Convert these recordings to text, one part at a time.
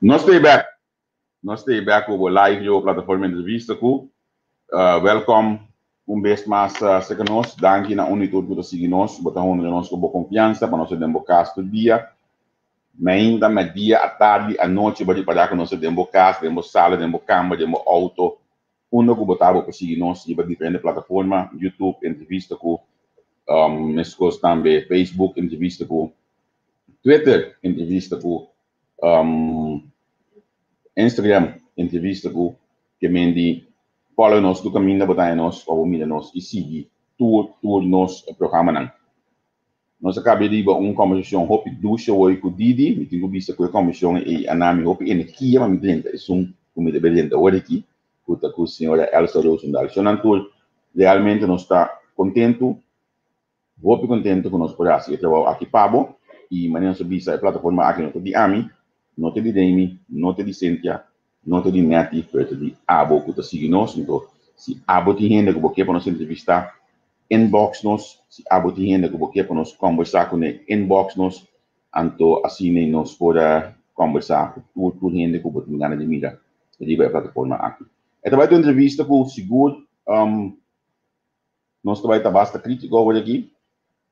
Nos ta bek. Nos ta bek ku bo live riba plataforma Entrevista ku. Welkom un bes mas serka nos. Danki na un i tur ku ta sigui nos. Bo ta honra nos ku bo konfiansa pa nos ta den bo kas tur dia. Mainta, mèrdia, atardi, anochi bo ripará ku nos ta den bo kas, den bo sala, den bo kamber, den bo outo. Unda ku bo ta bo por sigui nos riba diferente plataforma, YouTube, Entrevista ku, meskos tambe Facebook, Entrevista ku, Twitter, Entrevista ku, Instagram, Entrevista ku, ke men di follow nos tur kaminda bo ta haña nos pa bo mira nos i sigui tur tur nos programanan. Nos a kabia riba un kòmbersashon hopi dushi awor ku Didi. Mi tin ku bisa ku e kòmbersashon ei a na mi hopi energia pa mi drenta esun ku mi ta bai drenta awor aki, ku ta ku señora Elsa Rozendal. Shonnan tur, realmente nos ta kontentu, hopi kontentu ku nos por hasi e trabou aki pa bo. I manera nos a bisa, e plataforma aki no ta di ami, no ta di Damy, no ta di Cynthia, no ta di Netty, pero ta di abo ku ta sigui nos. Anto, si abo tin hende ku bo ke pa nos entrevistá, Inbox nos si abo tin hende ku bo ke pa nos kòmbersá kuné, inbox nos, anto asina nos por a kòmbersá ku tur tur hende ku bo tin gana di mira riba e plataforma aki. E ta bai ta un entrevista ku sigur nos ta bai ta basta krítiko awor aki,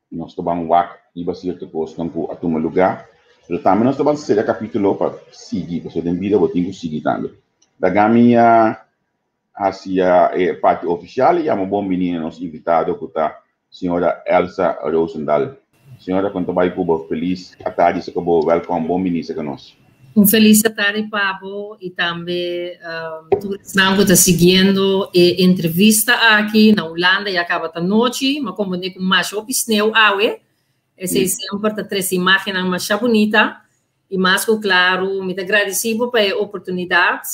nos ta ban wak riba sierto kosnan ku a tuma lugá, pero tambe nos ta ban sera kapítulo pa sigui, pasobra den bida bo tin ku sigui tambe. Laga mi a Hacia e parti oficial y yama bon bini na nos invitado cu ta señora Elsa Rozendal. Señora con ta bay cu bo? Feliz atardi sa cu bo. Welcome, bon bini sa cu nos. Un feliz atardi pa bo y tambe tur esnan cu ta siguiendo e entrevista aki. Na Hulanda ya caba ta nochi, ma comprende cu masha hopi sneeuw awe. Esey semper ta trece imagennan masha bunita. I mas ku klaru, mi ta gradisí bo pa e oportunidat.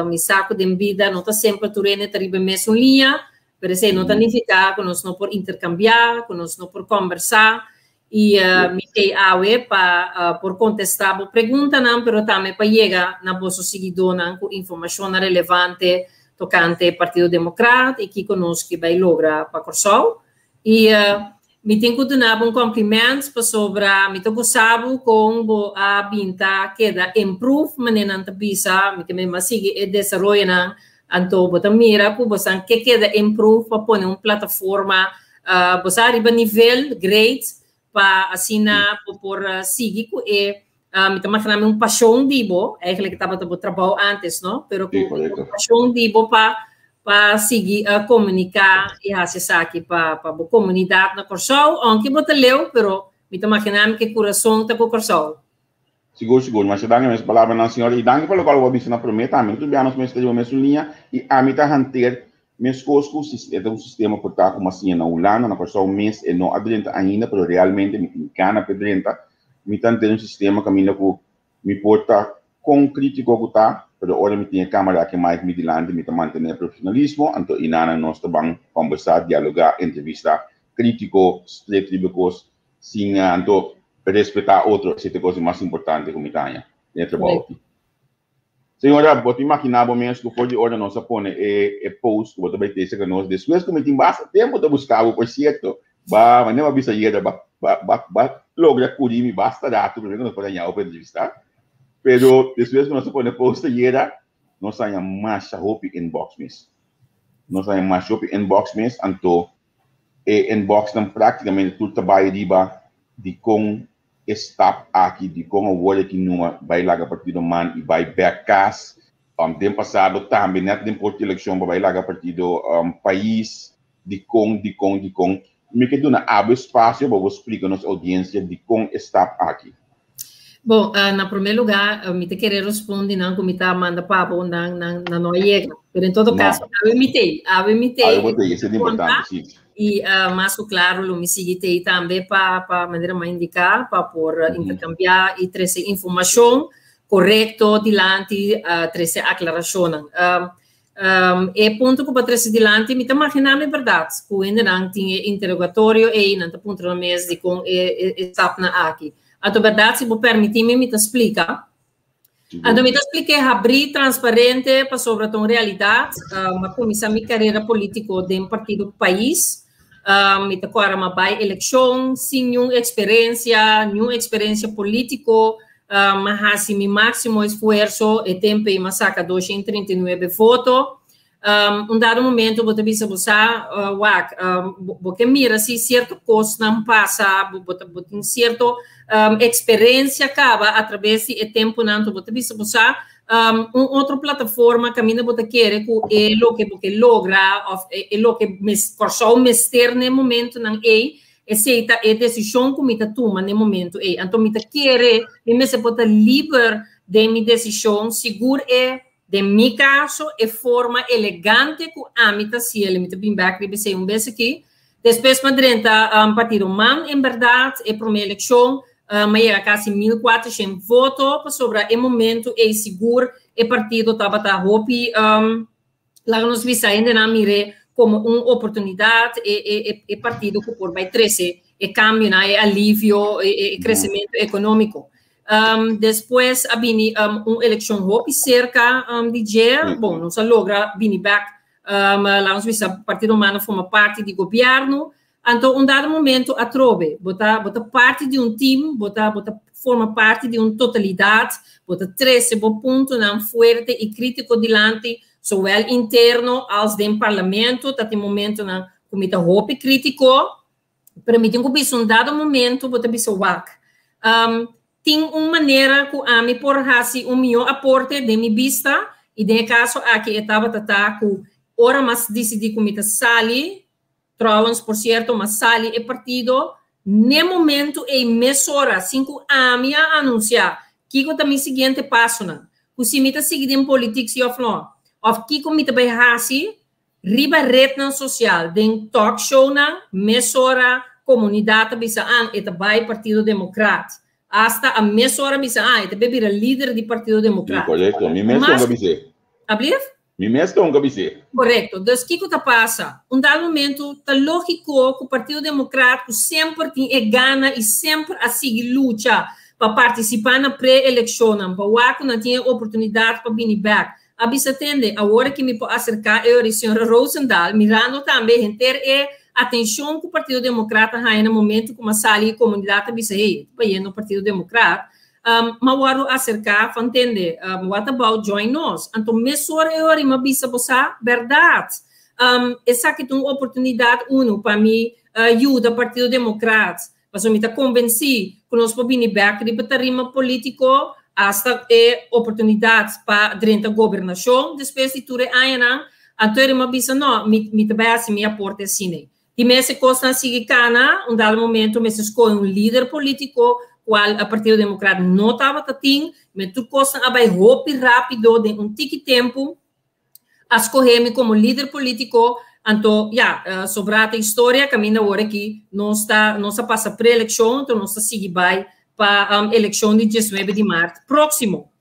Mi sa ku den bida no ta semper tur hende ta riba e mesun liña, pero esei no ta nifiká ku nos no por interkambiá, ku nos no por kòmbersá. I mi t'ei awe pa por kontestá bo preguntanan, pero tambe pa yega na boso siguidónan ku informashonnan relevante tokante Partido Demokrat i kiko nos ke bai logra pa Kòrsou. I Mi tin ku duna bo un kompliment pasobra mi ta gusta bo kon bo a bin ta keda improve manera nan ta bisa, mi ta mema sigui e desaroyonan, anto bo ta mira ku bosan ke keda improve pa pone un plataforma bo sa riba nivel great pa asina bo por sigui ku e mi ta magina mi un pasion di bo, eigenlijk tabata bo trabou antes, no? Pero ku un pasion di bo pa pa sigui uh, komuniká i hasi esaki pa pa bo komunidat na Kòrsou, aunke bo ta leu, pero mi ta magina mi ke kurason ta ku Kòrsou. Sigur, sigur. Masha danki mes palabranan, señora. I danki pa lokual bo a bisa na promé tambe. Tur bia nos mester riba mesun liña i ami ta hanter meskos ku e ta un sistema por ta ku masiña na Hulanda, na Kòrsou mes e no a drenta ainda, pero realmente mi tin gana pa e drenta. Mi ta henter un sistema kaminda ku mi por ta kon krítiko ku ta, pero ora mi tin e kamera aki mic mi dilanti mi ta mantené e profesionalismo, anto inana nos ta ban kòmbersá, dialogá, entrevistá, krítiko, stret riba e kos, sin anto respetá otro, esei ta e kos di mas importante ku mi ta haña den e trabou aki. Señora, bo ta imaginá bo mes ku for di ora nos a pone e e post ku bo ta bai tese ku nos, despues ku mi tin basta tempu ta buska bo, por sierto, ba, manera bo a bisa ayera, ba, ba, ba, ba logra kuri mi basta ratu promé ku nos por haña bo pa entrevistá. Pero despues ku nos a pone e post ayera, nos a haña masha hopi inbox mes. Nos a haña masha hopi inbox mes, anto e inboxnan práktikamente tur ta bai riba dikon e stap aki dikon awor e tin numa bai laga partido man i bai bek kas. Den pasado tambe net den por elekshon pa bai laga partido pais dikon dikon dikon. Mi ke duna abo espasio pa bo splika nos oudiensia dikon e stap aki. Bon, na promé lugá mi ta kere respondi nan ku mi ta manda pa bo nan nan nan no a yega. Pero en todo kaso awe mi t'ei, awe mi t'ei. Awe bo t'ei, esei ta importante, si. I mas ku klaru lo mi sigui t'ei tambe pa pa manera mi a indiká pa por interkambiá i trese informashon korekto dilanti, trese aklarashonnan. E punto ku bo a trese dilanti mi ta maginá mi bèrdat ku hendenan tin e interogatorio ei, nan ta puntra nan mes dikon e e stapnan aki. Anto bèrdat si bo pèrmití mi mi ta splika. Anto mi ta splik'é habrí, transparente, pasobra ta un realidat. Mi a kuminsá mi karera polítiko den partido Pais. Mi ta kòrda mi a bai elekshon sin niun eksperensia, niun eksperensia polítiko. M'a hasi mi máksimo esfuerso, e tempu ei m'a saka 239 voto. Un dado momento bo ta bisa bo sa, wak, bo ke mira si sierto kosnan pasa, bo ta bo tin sierto eksperensia kaba atraves di e tempunan, anto bo ta bisa bo sa, un otro plataforma kaminda bo ta kere ku e loke bo ke logra òf e loke Kòrsou mester na e momentunan ei. Esei ta e desishon ku mi ta tuma na e momentu ei. Anto mi ta kere mi mester por ta liber den mi desishon, sigur e, den mi kaso, e forma elegante ku ami ta hasiel. Mi ta bin bèk riba esei un bes aki. Despues mi a drenta Partido man, en bèrdat, e promé elekshon mi a yega kasi 1400 voto, pasobra e momentu ei sigur e partido tabata hopi. Laga nos bisa hendenan mir'é komo un oportunidat, e e e partido ku por bai trese e kambionan, e alivio, e e kresementu ekonómiko. Despues a bini un elekshon hopi serka di dje, bon, nos a logra bini bèk, laga nos bisa Partido Humano forma parti di gobièrnu. Anto un dado momento atrobe bo ta bo ta parti di un team, bo ta bo ta forma parti di un totalidat, bo ta trese bo puntonan fuerte i kritiko dilanti, zowel interno als den parlamento. Ta tin momentonan ku mi ta hopi kritiko, pero mi tin ku bisa un dado momento bo ta bisa wak, tin un manera ku ami por hasi un mihó aporte den mi bista, i den e kaso aki e tabata ta ku ora mas disidí ku mi ta sali. Trouwens, por cierto, m'a sali e partido n'e momento ei mesora, sin cu ami a anuncia kico ta mi siguiente pasonan, cu si mi ta sigui den politic si of no, of kico mi ta bay haci riba rednan social, den talk shownan, mesora comunidad ta bisa an e ta bay Partido Democrat. Hasta a mesora bisa an e ta bay bira lider di Partido Democrat. Sí, correcto. Mi mes Mas a bis'é. Ablief? Mi mes ta un kabisé. Korekto. Dus kiko ta pasa? Un dado momento ta lógiko ku Partido Demokrat ku semper tin e gana i semper a sigui lucha pa partisipá na pre-elekshonnan, pa wak ku nan tin e oportunidat pa bini bèk, a bisa tende, awor aki mi por aserká e ora señora Rozendal, mirando tambe henter e atenshon ku Partido Demokrat a haña na momento ku m'a sali e komunidat a bisa, hey, e ta bayendo Partido Demokrat. M'a wòrdu aserká van tende, what about join nos? Anto mesora e ora m'a bisa bo sa bèrdat. Esaki ta un oportunidat unu pa mi yuda Partido Demokrat, pasobra mi ta konvensí ku nos por bini bèk riba tarima polítiko, asta e oportunidat pa drenta gobernashon despues di tur e añanan. Anto e m'a bisa no, mi ta bai hasi mi aporte asina. Di mes e kosnan sigui kana, un dado momento mester skohe un lider polítiko kual e Partido Demokrat no tabata tin, men tur kosnan a bai hopi rápido den un tiki tempu, a skohe mi komo lider polítiko, anto ya, sobrá ta historia, kaminda awor aki nos ta nos a pasa preelekshon, anto nos ta sigui bai pa elekshon di 19 di mart próksimo.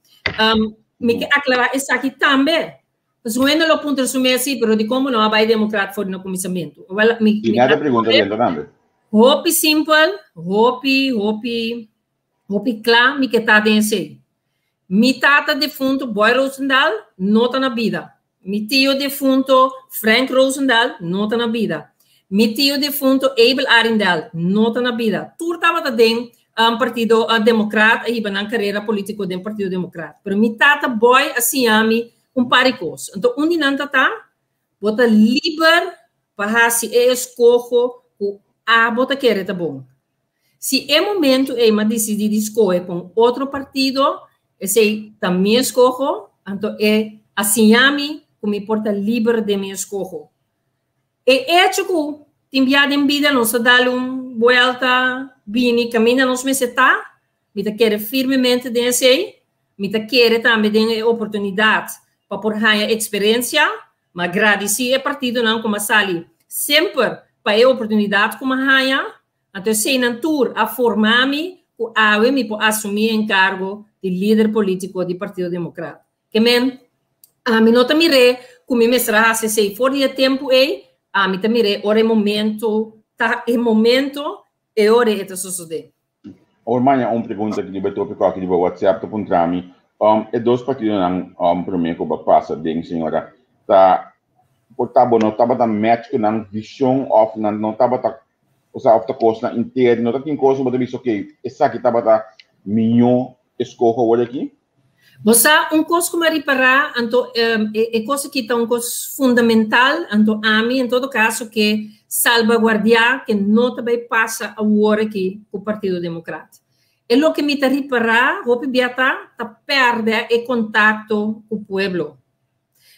Mi ke aklará esaki tambe. Pasobra hende lo puntra su mes, sí, pero dikon bo no a bai Demokrat for di na kuminsamentu? Wel, mi, I mi nada pregunta dentro tambe. Hopi simpel, hopi, hopi, hopi kla mi ke ta den esei. Mi tata defunto Boy Rozendal no ta na bida. Mi tio defunto Frank Rozendal no ta na bida. Mi tio defunto Abel Arrindell no ta na bida. Tur tabata den Partido Demokrat, a hiba nan karera polítiko den Partido Demokrat. Pero mi tata Boy a siña mi un par di kos. Anto un di nan ta ta, bo ta liber pa hasi e eskoho ku abo ta kere ta bon. Si e momentu ei m'a disidí di skohe pa un otro partido, esei ta mi eskoho, anto e a siña mi ku mi por ta liber den mi eskoho. E echo ku tin bia den bida nos ta dal un buelta bini kaminda nos mester ta, mi ta kere firmemente den esei. Mi ta kere tambe den e oportunidat pa por haña eksperensia. M'a gradisí e partidonan ku m'a sali semper pa e oportunidat ku m'a haña. Anto eseinan tur a forma mi ku awe mi por asumí e enkargo di lider polítiko di Partido Demokrat. Ke men, ami no ta mir'é ku mi mester a hasi esei for di e tempu ei, ami ta mir'é ora e momento ta e momento, e ora e ta sosodé. Awor maña un pregunta riba e tópiko aki riba WhatsApp ta puntra mi, e dos partidonan promé ku bo a pasa den señora ta por ta bo no tabata match ku nan vishon òf nan no tabata osea òf ta kosnan interno ta tin kos ku bo ta bisa okay esaki tabata mihó. eskoho awor aki? Bo sa un kos ku mi a ripará, anto e kos aki ta un kos fundamental, anto ami en todo kaso ke salbaguardiá ke no ta bai pasa awor aki ku Partido Demokrat. E loke mi ta ripará hopi bia ta, ta pèrdè e kontakto ku pueblo.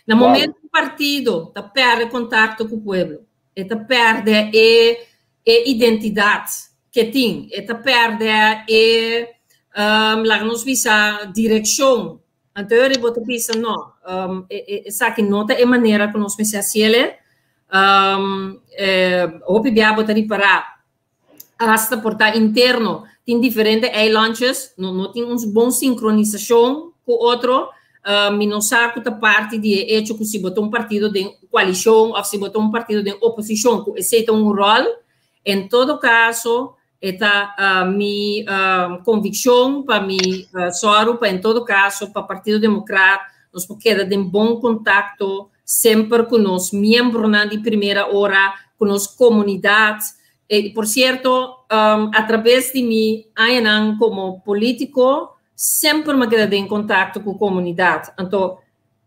Na momento ku partido ta pèrdè kontakto ku pueblo, e ta pèrdè e e identidat ke tin, e ta pèrdè e, laga nos bisa, direkshon. Anto yori bo ta bisa, no, esaki no ta e manera ku nos mester hasiel e. Hopi bia bo ta ripará, hasta por ta interno, tin diferente eilandjes, no no tin un bon sinkronisashon ku otro. Mi no sa ku ta parti di e echo ku si bo ta un partido den koalishon òf si bo ta un partido den oposishon ku esei ta un ròl. En todo kaso e ta mi konvikshon pa mi sòru pa en todo kaso pa Partido Demokrat nos por keda den bon kontakto semper ku nos miembronan di primera ora, ku nos komunidat. I por sierto atrabes di mi añanan komo polítiko Semper mi a keda den kontakto ku komunidat. Anto,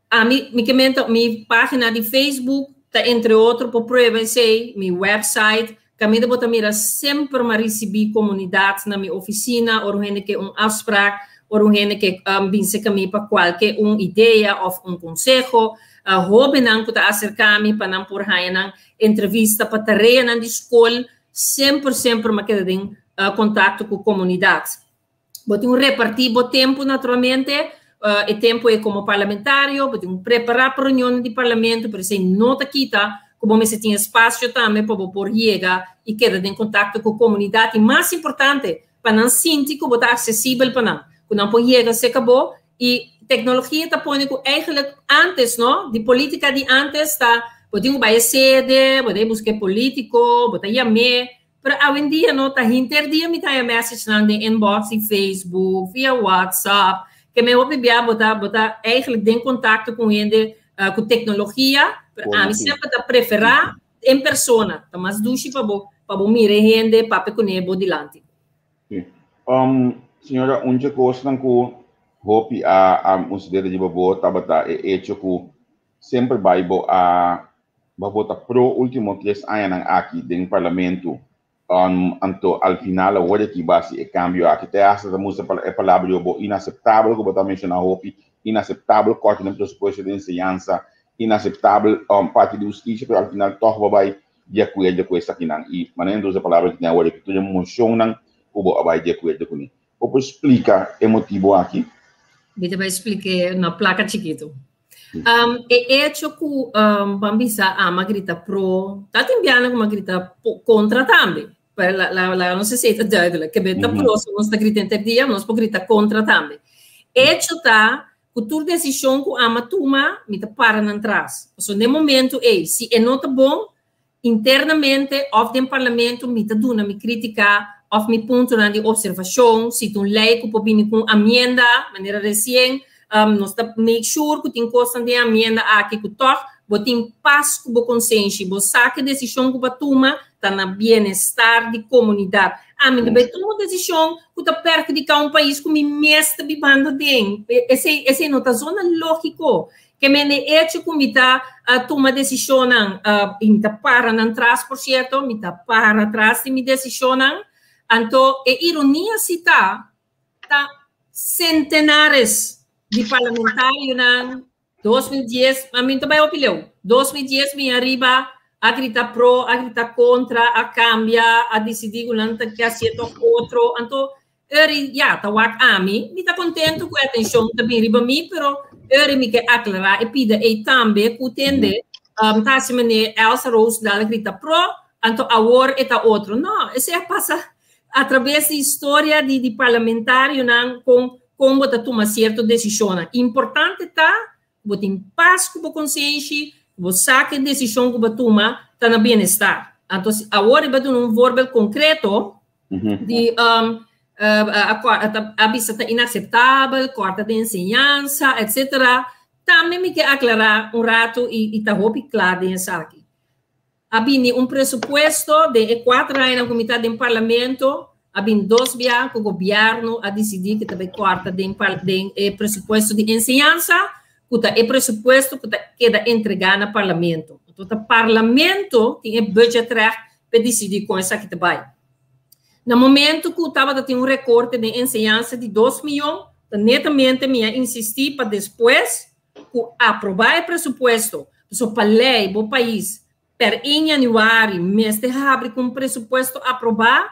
ami, mi ke menta, mi página di Facebook ta entre otro por prueba esei, mi website, kaminda bo ta mira semper mi a risibí komunidat na mi ofisina ora un hende ke un afsprak, ora un hende ke bin serka mi pa kualke un idea òf un konseho. Hóbennan ku ta aserká mi pa nan por haña nan entrevista pa tareanan di skol, semper, semper mi a keda den kontakto ku komunidat. Bo tin un repartí bo tempu naturalmente, e tempu ei komo parlamentario, bo tin un prepará pa reunionnan di parlamento, pero esei no ta kita ku bo mester tin espasio tambe pa bo por yega i keda den kontakto ku komunidat i mas importante, pa nan sinti ku bo ta aksesibel pa nan, ku nan por yega serka bo i teknologia ta pone ku eigenlijk antes no, di polítika di antes ta bo tin ku bai e sede, bo ta buska e polítiko, bo ta yam'é, Pero awendia no ta hinter dia mi ta haya messagenan den inbox di Facebook, via WhatsApp, ke me hopi bia bo ta bo ta eigenlijk den kontakto ku hende ku teknologia, pero ami semper ta preferá en persona, ta mas dushi pa bo pa bo mira e hende papia kuné bo dilanti. Sí. Señora, un dje kosnan ku hopi a a considera riba bo tabata e echo ku semper bai bo a Bo a vota pro ultimo tres añanan aki den Parlamento, anto al final awor aki bo a hasi e cambio aki. Te hasta ta mustra e palabra yo bo inaceptabel cu bo ta menciona hopi, inaceptabel corte den presupuesto di enseñansa, inaceptabel parti di husticia, pero al final toch bo a bay di acuerdo cu esakinan. Y manera nan ta usa e palabra aki awor aki tur e mocionnan cu bo a bay di acuerdo cune. Bo por splica e motibo aki? Mi ta bay splique na placa chikito. Um, e hecho ku um, ban bisa ama grita pro, ta tin biana ku ma grita kontra tambe. Pero la, la, la, no sé si ta duidelijk. Que beta pro, so nos ta grita enter dia, nos por grita kontra tambe. Hecho ta ku tur desishon ku ama tuma, mi ta para nan tras. So, ne momento ei, si e no ta bon, Internamente òf den parlamento mi ta duna mi krítika òf mi puntonan di opservashon, si ta un lei ku por bini ku un amienda, manera resien nos ta make sure ku tin kosnan den e amienda aki ku tòg bo tin pas ku bo konsenshi, bo sa ku e desishon ku bo a tuma ta na bienestar di komunidat. Ami no bai tuma un desishon ku ta perhudiká un pais ku mi mes ta bibando den. Esei esei no ta zona lógiko. Ke mende echo ku mi ta tuma desishonnan, i mi ta para nan tras por sierto, mi ta para tras di mi desishonnan. Anto e ironia si ta, ta sentenares di parlamentarionan, 2010, mi ta bai hopi leu, 2010 mi ariba a grita pro, a grita kontra, a kambia, a disidí ku nan ta ke hasié tòg otro. Anto Eri, ya, ta wak ami. Mi ta kontentu ku e atenshon ta bin riba mi, pero eri mi ke aklará e pida ei tambe ku tende ta hasi manera Elsa Rose dal grita pro, anto awor e ta otro. No, esei a pasa atraves di historia di di parlamentarionan kon kon bo ta tuma sierto desishonnan. Importante ta ku bo tin pas ku bo konsenshi, ku bo sa ku e desishon ku bo tuma ta na bienestar. Anto awor riba duna un voorbeeld konkreto. Di um, a bisa ta inaceptabel, korta de enseñansa, etc. Tambe mi ke aclará un rato i, i ta hopi kla den esaki. A bini un presupuesto den e kuater añanan ku mi ta den parlamento, A bin dos bia ku gobièrnu a disidí ku ta bai kòrta den den e presupuesto di enseñansa, ku ta e presupuesto ku ta keda entregá na parlamento. Anto ta parlamento tin e budgetrecht pa disidí kon esaki ta bai. Na momento ku tabata tin un rekorte den enseñansa di dos miyon, ta netamente mi a insistí pa despues ku aprobá e presupuesto, pasobra pa lei bo pais Per 1 januari mester habri ku un presupuesto aprobá,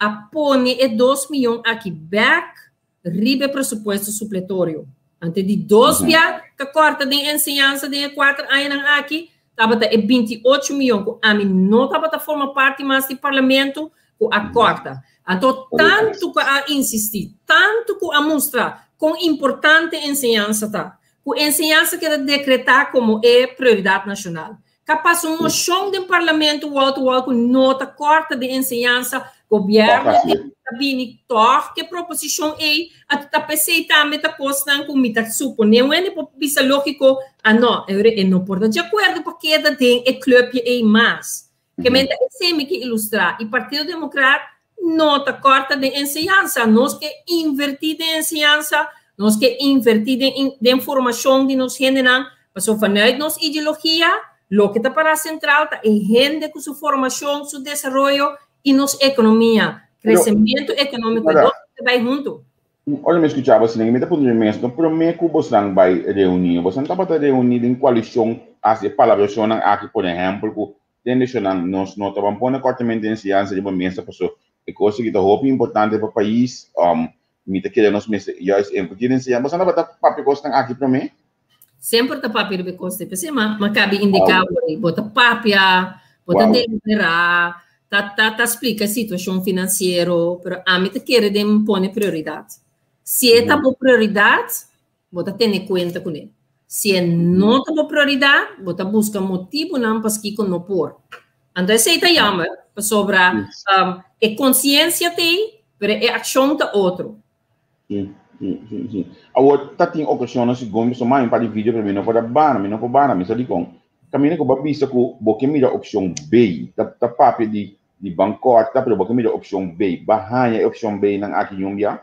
a pone e dos miyon aki bèk riba e presupuesto supletorio. Ante di dos bia ta kòrta den enseñansa den e kuater añanan aki, tabata e 28 miyon ku ami no tabata forma parti mas di parlamento ku a kòrta. Anto tantu ku a insistí, tantu ku a mustra kon importante enseñansa ta, ku enseñansa keda dekretá komo e prioridat nashonal. Kapas un moshon den parlamento wall to wall ku no ta kòrta den enseñansa, gobièrnu ta bini tòg ku e proposishon ei, anto ta p'esei tambe ta kosnan ku mi ta suponé un hende por bisa lógiko, ah no, e no por ta di akuerdo pa keda den e klupje ei mas. Ke men ta esei mi ke ilustrá i Partido Demokrat no ta kòrta den enseñansa. Nos ke invertí den enseñansa, nos ke invertí den den formashon di nos hendenan, pasobra vanuit nos ideologia loke ta pará sentral ta e hende ku su formashon, su desaroyo i nos ekonomia, kresementu ekonómiko, e dos ta bai huntu. Ora mi skuchaba asina, mi ta puntra mi mes, no promé ku bosnan bai reuní, bosnan tabata reuní den koalishon hasi e palabrashonnan aki, por ehèmpel, ku den deshonnan nos no taban pone kòrtamente enseñansa riba mesa paso e kos aki ta hopi importante pa pais, mi ta kere nos mester juist invertí den enseñansa. Bosnan tabata papia kosnan aki promé? Semper ta papia riba e kos ei. P'esei m'a kabi indiká awor ei. Bo ta papia, bo ta deliberá, ta ta ta splika e situashon finansiero, pero ami ta kere den pone prioridat. Si e ta bo prioridat, bo ta tene kuenta kuné. Si e no ta bo prioridat, bo ta buska motibunan paskiko no por. Anto esei ta jammer, pasobra e konsiensia t'ei, pero e akshon ta otro. Sí, sí, sí, sí. Awor ta tin ocasionnan segun mi soma un par di video pero mi no por a bana, mi no por bana, mi sa dikon. Caminda ku bo a bisa ku bo ke mira opcion B, ta ta papia di di ban corta pero bo ke mira opcion B. Ba haña e opcion B nan aki yun bia?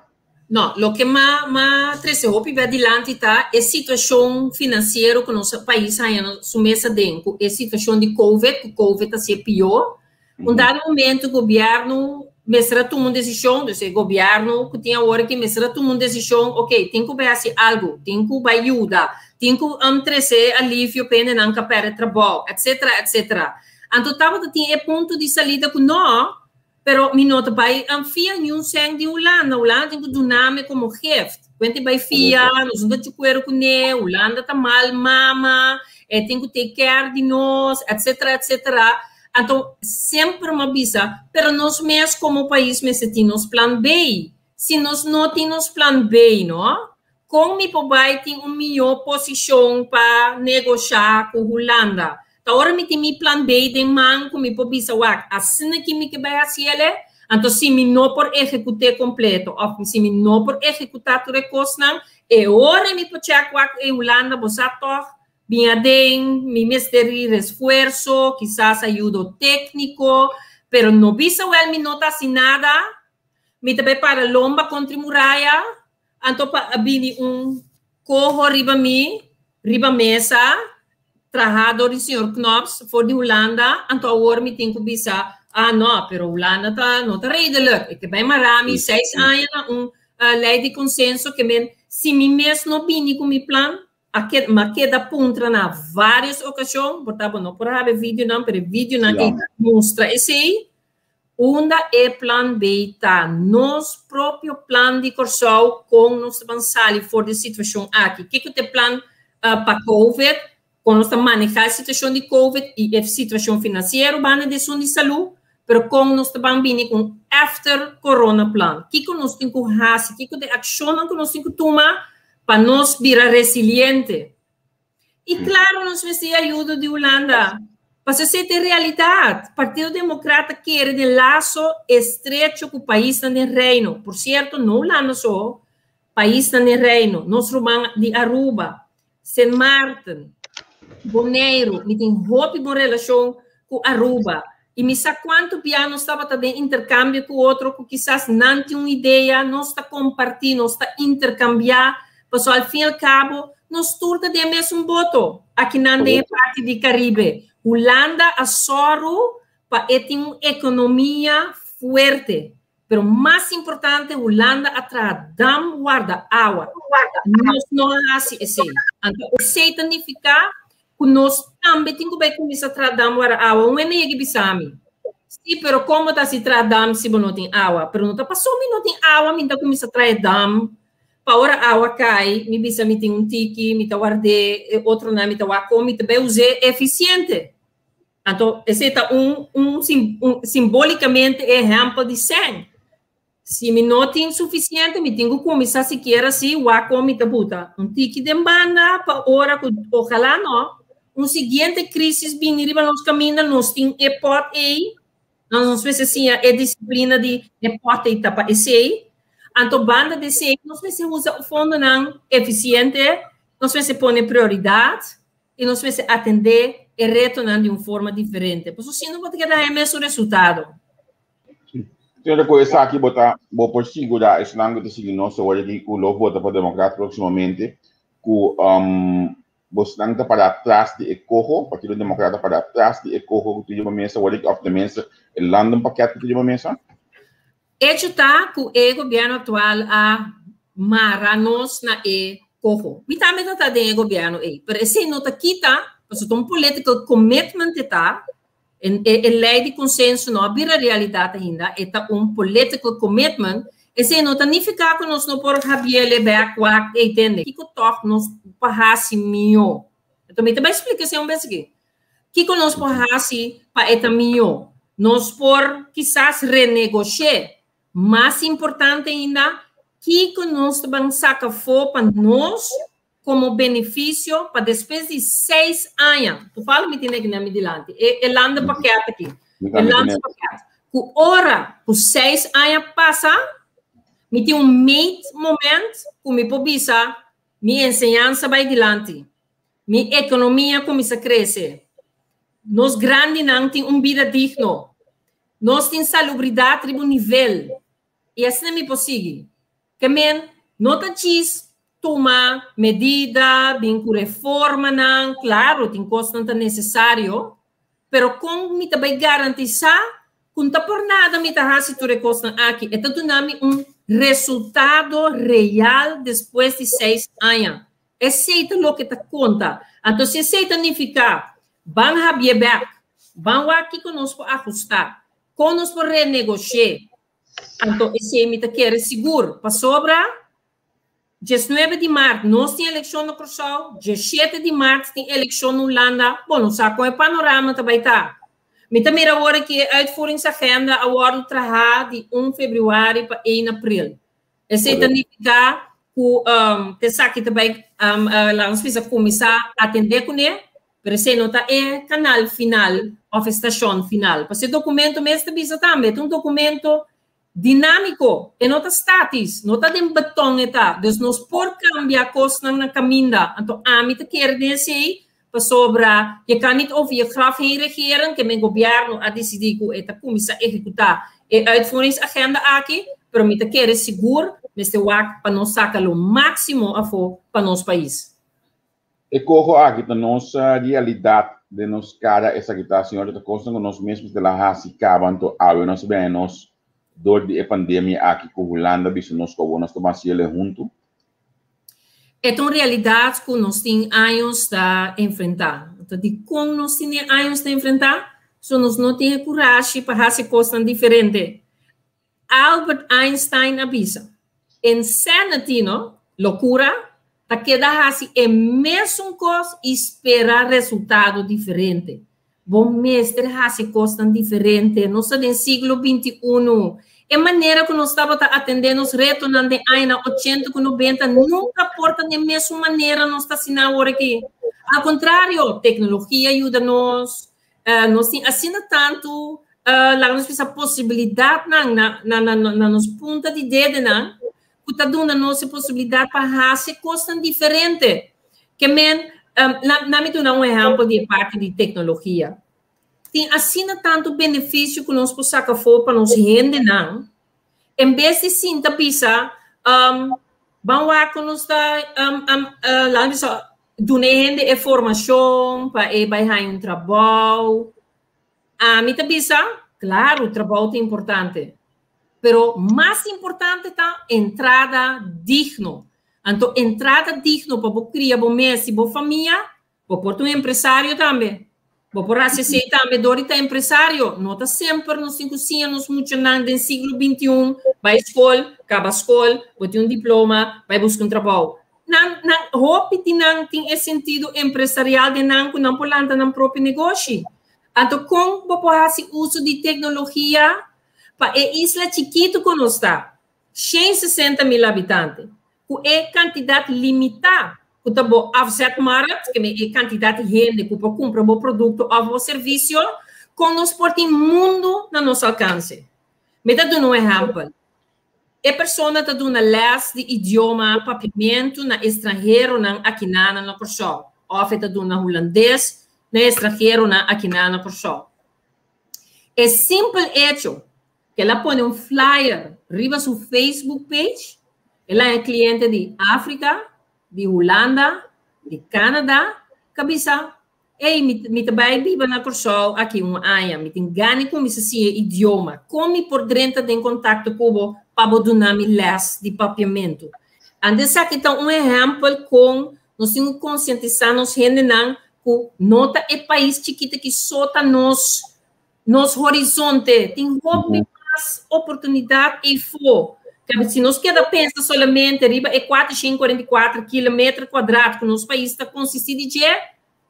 No, loke m'a m'a trese hopi bia dilanti ta e situacion financiero ku nos pais haña su mes aden ku e situacion di covid, ku covid ta hacié pió. Un dado momento gobierno mester a tuma un decision, dus e gobierno cu tin awor aki mester a tuma un decision, ok, tin cu bay haci algo, tin cu bay yuda, tin cu um trece alivio pa hendenan cu a perde trabou, etcetera, etcetera. Anto tabata tin e punto di salida cu no, pero mi no ta bay um fia niun cent di Hulanda, Hulanda tin cu duna mi como gift. Cuente bay fia, nos no ta chucuero cune, Hulanda ta mal mama, e tin cu take care di nos, etcetera, etcetera. Anto semper m'a bisa, pero nos mes como pais mester tin nos plan B. Si nos no tin nos plan B, no, con mi por bay tin un miyo posicion pa negosha cu Hulanda? Ta ora mi tin mi plan B den man cu mi por bisa, wak, asina ki mi ke bay haciele, anto si mi no por ejecute completo of si mi no por ejecuta tur e cosnan, e ora mi por check wak, ey Hulanda bo sa toch Bin aden, mi mester di resfuerso, kisas ayudo tékniko, pero no bisa wèl mi no ta hasi nada, mi ta bai para lomba kontra e muraya, anto pa a bini un koho riba mi, riba mesa, trahá dor di señor Knops for di Hulanda, anto awor mi tin ku bisa, ah no, pero Hulanda ta no ta redelijk, e ke bai mará mi seis aña na un lei di konsenso, ke men si mi mes no bini ku mi plan, A keda, m'a keda puntra na varios ocasion, por ta bo no por habi videonan, pero e videonan ei ta mustra esei, unda e plan B ta, nos propio plan di Kòrsou kon nos ta ban sali for di e situacion aki. Kiko ta e plan pa Covid, kon nos ta maneha e situacion di Covid i e situacion financiero banda di esun di salú, pero kon nos ta ban bini ku un after corona plan. Kiko nos tin ku hasi, kiko ta e akshonnan ku nos tin ku tuma Pa nos bira resiliente. I klaro nos mester e ayudo di Hulanda. Pasobra esei ta e realidat. Partido Democrat ta kere den laso estrecho ku paisnan den Reino. Por sierto, no Hulanda so, paisnan den Reino, nos ruman di Aruba, Sint Maarten, Boneiru. Mi tin hopi bon relashon ku Aruba. I mi sa kuantu bia nos tabata den interkambio ku otro ku kisas nan tin un idea, nos ta kompartí, nos ta interkambiá, pasobra al fin i al kabo nos tur ta den e mesun boto akinan den e parti di Karibe. Hulanda a sòru pa e tin un ekonomia fuerte, pero mas importante Hulanda a traha dam warda awa. Nos no a hasi esei. Anto esei ta nifiká ku nos tambe tin ku bai kuminsá traha dam wara awa. Un hende yega i bisa mi, Sí, pero kon bo ta hasi traha dam si bo no tin awa? Pero no ta paso mi no tin awa mi ta kuminsá traha e dam pa ora awa kai mi bisa mi tin un tiki, mi ta ward'é, e otronan mi ta wak kon mi ta bai us'é efisiente. Anto esei ta un un simbolikamente e ehèmpel di sèn. Si mi no tin sufisiente, mi tin ku kuminsá sikiera si wak kon mi ta buta un tiki den banda pa ora ku, ojalá no, un siguiente krísis bini riba nos kaminda, nos tin e pòt ei, nos mester siña e disiplina di e pòt ei ta pa esei. Anto banda di esei nos mester usa fondonan efisiente, nos mester pone prioridat i nos mester atendé e retonan di un forma diferente. Pasobra si no bo ta keda haña mesun resultado. Señora, ku esaki bo ta bo por sigurá esnan ku ta sigui nos awor aki ku lo vota pa Demokrat próksimamente ku bosnan ta pará tras di e koho, Partido Demokrat ta pará tras di e koho ku tin riba mesa awor aki òf tenminste e landenpakket ku tin riba mesa? Echo ta ku e gobièrnu aktual a mara nos na e koho. Mi tambe ta ta den e gobièrnu ei, pero esei no ta kita, pasobra ta un political commitment e ta. E lei di konsenso no a bira realidat ainda, e ta un political commitment. Esei no ta nifiká ku nos no por habiel e bèk wak ei tende. Kiko tòg nos por hasi mihó? Anto mi ta bai splika esei un bes aki. Kiko nos por hasi pa e ta mihó? Nos por kisas renegosh'é. Mas importante ainda, kiko nos ta ban saka afó pa nos komo benefisio pa despues di seis aña, tufalo mi tin aki na mi dilanti, e e landenpakket aki, e landspakket, ku ora ku seis aña pasa, mi tin un meetmoment ku mi por bisa mi enseñansa bai dilanti, mi ekonomia kuminsa krese, nos grandinan tin un bida digno, nos tin salubridat riba un nivel, i asina mi por sigui. Ke men no ta djis tuma medida, bin ku reformanan, klaro tin kosnan ta nesesario, pero kon mi ta bai garantisá ku no ta por nada mi ta hasi tur e kosnan aki? E ta duna mi un resultado real despues di seis aña. Esei ta loke ta konta. Anto si esei ta nifiká ban habié bèk, ban wak kiko nos por ahustá, kon nos por renegosh'é, Anto esei mi ta kere sigur, pasobra diesnuebe di mart nos tin elekshon na Kòrsou, diesshete di mart tin elekshon na Hulanda. Bo no sa kon e panorama ta bai ta. Mi ta mira awor aki e uitvoeringsagenda a wòrdu trahá di un febrüari pa ein april. Esei ta nifiká ku esaki ta bai, laga nos bisa, kuminsá atendé kuné. Pero esei no ta e kanal final òf e stashon final. Pasobra e dokumento mes ta bisa tambe, e ta un dokumento dinámiko, e no ta státis, no ta den beton e ta. Dus nos por kambia kosnan na kaminda. Anto ami ta kere den esei pasobra je kan niet over je graf heen regeren, ke men gobièrnu a disidí ku e ta kuminsá ehekutá e uitvoeringsagenda aki, pero mi ta kere sigur mester wak pa nos saka lo máksimo afó pa nos pais. E koho aki ta nos realidat den nos kada esaki ta Señor ta kosnan ku nos mes mester a hasi kaba anto awe nos a bini nos dor di e pandemia aki ku Hulanda bisa nos ku awor nos ta ban siele huntu. E ta un realidat ku nos tin años ta enfrentá. Anto dikon nos tin e años ta enfrentá? So nos no tin e kurashi pa hasi kosnan diferente. Albert Einstein a bisa, Insanity, no, lokura, ta keda hasi e mesun kos i spera resultado diferente. Bo mester hasi kosnan diferente. Nos ta den siglo bintiunu. E manera ku nos tabata atendé nos retonan den añanan ochenta ku nobenta nunka por ta den mesun manera nos ta asina awor aki. Al kontrario, teknologia yuda nos, Nos tin asina tantu, laga nos bisa, posibilidatnan na na na na nos punta di dedenan ku ta duna nos e posibilidat pa hasi kosnan diferente. Ke men, na mi duna un ehèmpel di e parti di teknologia. Tin asina tantu benefisio ku nos por saka afó pa nos hendenan. En bes di sinta bisa, ban wak ku nos ta, laga mi bisa, duna e hende e formashon pa e bai haña un trabou. Ami ta bisa, klaro, trabou ta importante, pero mas importante ta entrada digno. Anto entrada digno pa bo kria bo mes i bo famia. Bo por ta un empresario tambe. Bo por hasi esei tambe dor di ta empresario. No ta semper nos tin ku siña nos muchanan den siglo bintiun, bai skol, kaba skol, bo tin un diploma, bai buska un trabou. Nan, nan, hopi di nan tin e sentido empresarial den nan ku nan por lanta nan propio negoshi. Anto kon bo por hasi uso di teknologia pa e isla chikitu ku nos ta, 160.000 habitante, ku e kantidat limitá ku ta bo afzetmarkt, ke men e kantidat di hende ku por kumpra bo produkto òf bo servisio, kon nos por tin mundu na nos alkanse. Mi ta duna un ehèmpel. E persona ta duna lès di idioma papiamentu na estranheronan akinan na Kòrsou òf e ta duna hulandes na estranheronan akinan na Kòrsou. E simpel echo ku el a pone un flyer riba su Facebook page, el a haña kliente di Afrika, di Hulanda, di Canada, ku a bisa, Ey, mi, mi ta bai biba na Kòrsou aki un aña, mi tin gana di kuminsá siña e idioma. Kon mi por drenta den kontakto ku bo pa bo duna mi lès di papiamentu? Anto esaki ta un ehèmpel kon nos tin ku konsientisá nos hendenan ku no ta e pais chikitu aki so ta nos Nos horizonte tin hopi mas oportunidat eifó. Kaba si nos keda pensa solamente riba e 444 kilometer kuadrat ku nos pais ta konsistí di dje,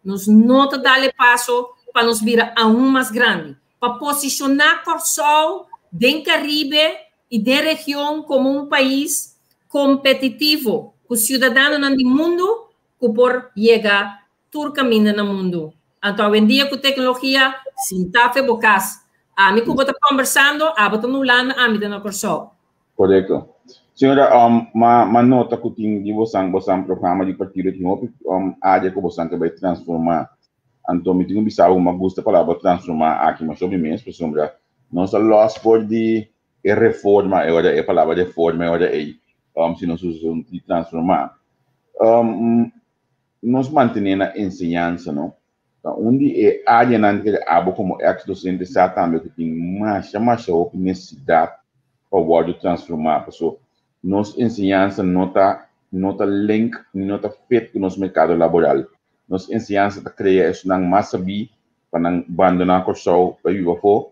nos no ta dal e paso pa nos bira aun mas grandi, pa posishoná Kòrsou den Karibe i den region komo un pais kompetitivo ku siudadanonan di mundu ku por yega tur kaminda na mundu. Anto awendia ku teknologia, sintá fe bo kas. Ami ku bo ta kombersando, abo ta na Hulanda, ami ta na Kòrsou. Korekto. Señora, um, ma, ma nota ku tin di bosan, bosan programa di partido tin hopi um, área ku bosan ke bai transformá. Anto mi tin ku bisa bo, ma gusta palabra transformá aki masha hopi mes, pasobra nos a lòs for di e reforma e ora, e palabra reforma e ora ei, um, si nos usa un di transformá. Um, nos mantené na enseñansa no ta un di e áreanan ku abo komo eks dosente sa tambe ku tin masha masha hopi nesesidat pa wòrdu transformá paso nos enseñansa no ta no ta link ni no ta fit ku nos merkado laboral. Nos enseñansa ta krea esunnan mas sabí pa nan bandoná Kòrsou pa biba afó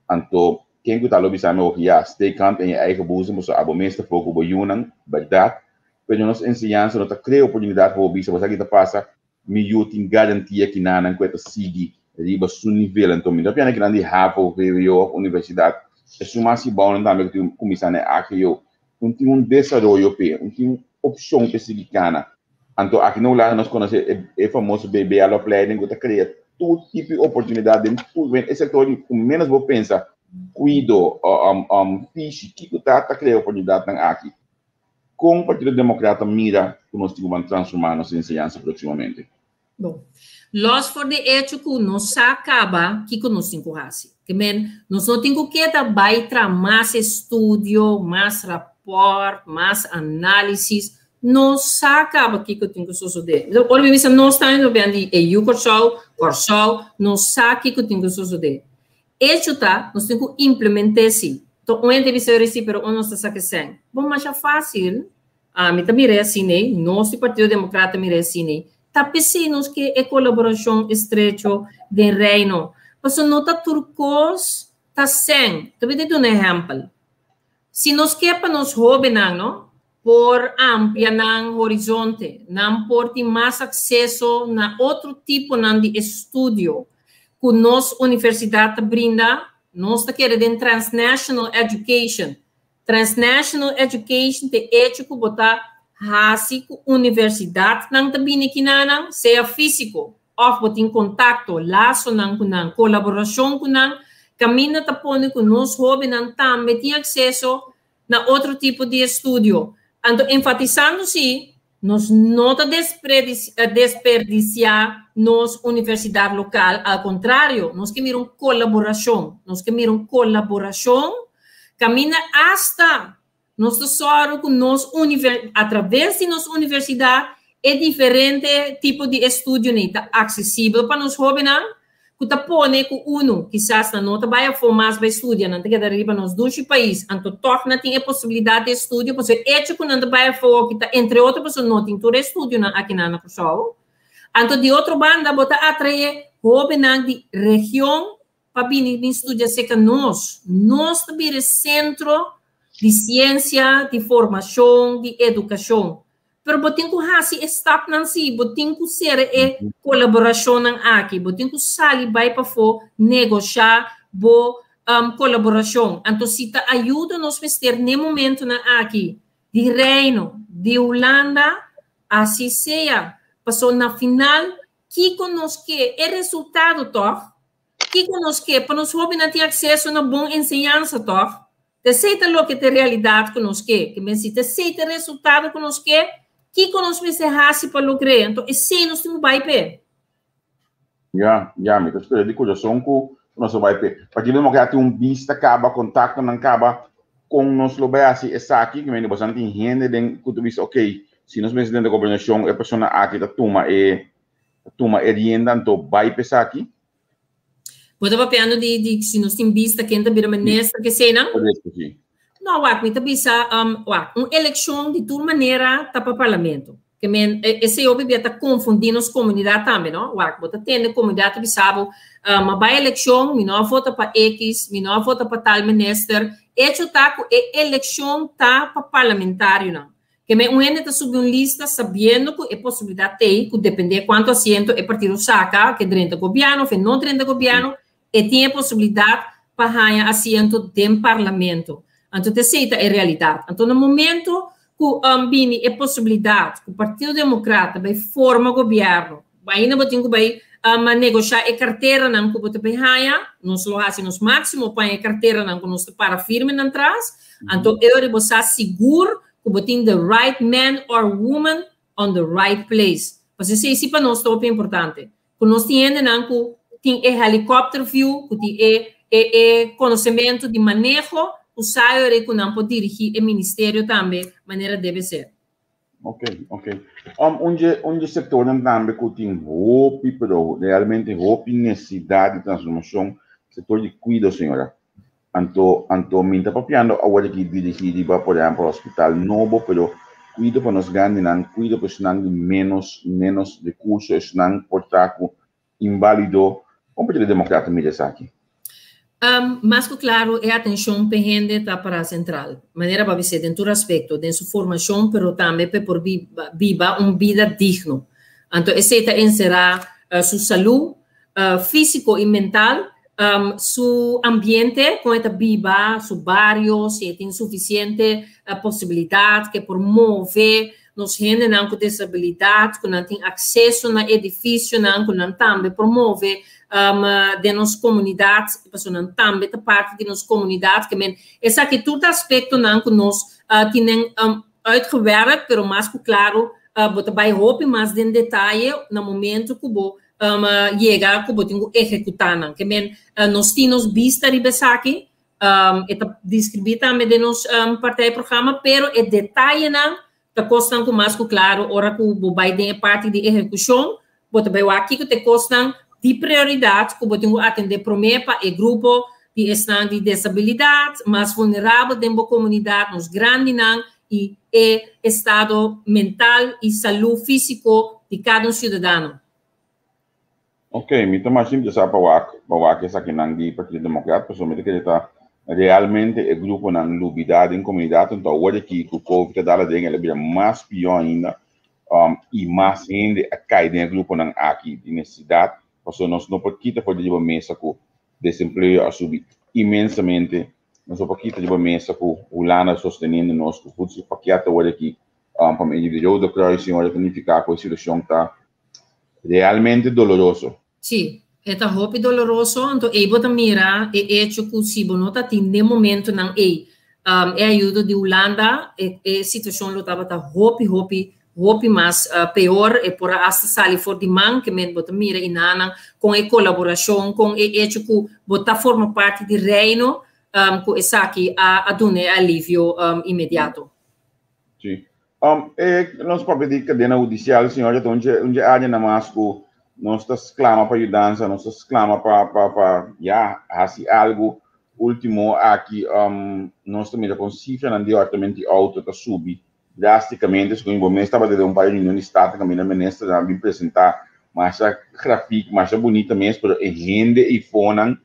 anto ken ku ta lo bisa mi oki ya steek hand in je eigen boezem paso abo mes ta afó ku bo yunan bèrdat Pero nos enseñansa no ta crea oportunidad pa bo bisa, bo sa ki ta pasa, mi yu tin garantia ki nanan cu e ta sigui riba su nivel. Anto mi no ta piensa kinan di havo, vwo of universidad, esun mas hibounan tambe cu tin cuminsa na e AGO. Un tin un desaroyo p'e, un tin un opcion p'e sigui cana. Anto aki na Hulanda nos conoce e famoso BBL-opleiding cu ta crea tur tipo di oportunidad den tur e sector di cu menos bo pensa, cuido, fishi, kico ta ta crea oportunidadnan aki. Kon Partido Demokrata mira ku nos tin ku ban transformá nos enseñansa próksimamente? Bon, lòs for di echo ku nos sa kaba kiko nos tin ku hasi. Ke men, nos no tin ku keda bai tra mas estudio, mas rapòrt, mas análisis. Nos sa kaba kiko tin ku sosodé. Ora mi bisa nos tambe mi ta di e yu Kòrsou, Kòrsou, nos sa kiko tin ku sosodé. Echo ta, nos tin ku implement'é sí. To un hende bisa ori sí, pero un nos ta sa kesèn. Bon, masha fásil. Ami ta mir'é asin'ei, nos di Partido Demokrat ta mir'é asin'ei. Ta p'esei nos ke e kolaborashon estrecho den Reino. Pasobra no ta tur kos ta sèn. Ta bini duna ehèmpel. Si nos ke pa nos hóbennan, no, por amplia nan horizonte, nan por tin mas akseso na otro tiponan di estudio ku nos universidat ta brinda, nos ta kere den transnational education. Transnational education ta e echo ku bo ta hasi ku universidatnan ta bini kinanan, sea físiko òf bo tin kontakto, lasonan ku nan, kolaborashon ku nan, kaminda ta pone ku nos hóbennan tambe tin akseso na otro tipo di estudio. Anto enfatisando si. Nos no ta desperdisiá nos universidat lokal, al kontrario, nos ke mira un kolaborashon. Nos ke mira un kolaborashon kaminda asta nos ta sòru ku nos atraves di nos universidat e diferente tipo di estudionan ta aksesibel pa nos hóbennan. Ku ta pone ku unu, kisas nan no ta bai afó mas bai studia, nan ta keda riba nos dushi pais, anto tòg nan tin e posibilidat di estudio, pasobra e echo ku nan ta bai afó aki ta entre otro pasobra no tin tur e estudionan akinan na Kòrsou. Anto di otro banda bo ta atraé hóbennan di region pa bini bin studia serka nos. Nos ta bira e sentro di siensia, di formashon, di edukashon. Pero bo tin ku hasi e stapnan si, bo tin ku sera e kolaborashonnan aki, bo tin ku sali bai pafó negoshá bo kolaborashon. Anto si ta ayuda nos mester n'e momentunan aki di Reino, di Hulanda, asi sea. Pasobra na final kiko nos ke? E resultado tòg? Kiko nos ke? Pa nos hóbennan tin akseso na bon enseñansa tòg? T'esei ta loke ta e realidat ku nos ke. Ke men si t'esei ta e resultado ku nos ke, kiko nos mester hasi pa logr'é? Anto esei nos tin ku bai p'e. Ya, ya, mi ta spera di kurason ku nos lo bai p'e. Partido Demokrat tin un bista kaba, kontaktonan kaba kon nos lo bai hasi esaki. Ke men boso tin hende den ku ta bisa, okey, si nos mester den gobernashon e persona aki ta tuma e ta tuma e rienda, anto bai p'esaki. Bo ta papiando di, di si nos tin bista ken ta bira minister ke eseinan? Correcto, sí. No, wak, mi ta bisa, um, wak, un elekshon di tur manera ta pa parlamento. Ke men, e, esei hopi bia ta konfundí nos komunidat tambe, no? Wak, bo ta tende komunidat ta bisa bo, um, ma bai elekshon, mi no a vota pa X, mi no a vota pa tal minister. Echo ta ku e elekshon ta pa parlamentarionan. Ke men un hende ta subi un lista sabiendo ku e posibilidat t'ei ku dependé kuantu asiento e partido saka, ke drenta gobièrnu òf e no drenta gobièrnu, e tin e posibilidat pa haña asiento den parlamento. Anto t'esei ta e realidat. Anto na momento ku bini e posibilidat ku Partido Demokrat ta bai forma gobièrnu, ainda bo tin ku bai negoshá e karteranan ku bo ta bai haña, nos lo hasi nos máksimo pa haña e karteranan ku nos ta para firme nan tras, anto e ora bo sa sigur ku bo tin the right man or woman on the right place. Pasobra esei si pa nos ta hopi importante, ku nos tin hendenan ku tin e helicopter view, ku tin e e e konosementu di maneho, ku sa e ora ku nan por dirigí e ministerio tambe manera debe ser. Ok, ok. Um, un dje, un dje sectornan tambe cu tin hopi, pero realmente hopi necesidad di transformacion, sector di cuido, señora. Anto, anto mi ta papiando awor aki dirigi riba, por ehempel, hospital nobo, pero cuido pa nos grandinan, cuido pa esnan di menos, menos recurso, esnan por ta cu Inválido, Kon Partido Democrata mira esaki? Mas ku klaru e atenshon p'e hende ta pará sentral. Manera bo a bis'é den tur aspekto, den su formashon pero tambe p'e por biba un bida digno. Anto esei ta enserá su salú físiko i mental, su ambiente kon e ta biba, su bario, si e tin sufisiente posibilidat ku e por move, Nos hendenan ku desabilidat, ku nan tin akseso na edifisionan, ku nan tambe por move den nos komunidat, pasobra nan tambe ta parti di nos komunidat. Ke men esaki tur ta aspektonan ku nos tin den uitgewerkt, pero mas ku klaru bo ta bai hopi mas den detaye na momento ku bo yega ku bo tin ku ehekutá nan. Ke men nos tin nos bista riba esaki, E ta deskribí tambe den nos partijprogramma, pero e detayenan ta kosnan ku mas ku klaro ora ku bo bai den e parti di ehekushon, bo ta bai wak kiko ta e kosnan di prioridat ku bo tin ku atendé promé pa e grupo di esnan di desabilidat mas vulnerabel den bo komunidat, nos grandinan i e estado mental i salú físiko di kada un siudadano. Ok, mi ta mas interesá pa wak pa wak esakinan di Partido Democrat pasobra mi ta kere ta realmente e gruponan lubidá den komunidat anto awor aki ku Covid a dal aden el a bira mas pió ainda i mas hende a kai den e gruponan aki di nesesidat pasobra nos no por kita for di riba mesa ku desempleo a subi inmensamente nos no por kita riba mesa ku Hulanda sosteniendo nos ku voedselpakket awor aki pa medio di Rode Kruis señora ta nifiká ku e situashon ta Realmente doloroso. Sí, e ta hopi doloroso, anto ei bo ta mira e echo ku si bo no ta tin den momentonan ei e ayudo di Hulanda, e e situacion lo tabata hopi, hopi, hopi mas peor, e por a hasta sali for di man, ke men bo ta mira einan ku e kolaborashon, ku e echo ku bo ta forma parti di Reino, ku esaki a duna e alivio inmediato. Si. Nos papia di kadena hudisial, señora, un un área na mas ku nos ta sklama pa yudansa, nos ta sklama pa ya hasi algu. Último aki, nos ta mira ku sifranan di hòrtamentu di outo ta subi drástikamente, segun bo mes tabata den un par di reunion di Staten, kaminda minister a bin presentá masha grafik, masha bunita mes, pero e hende eifonan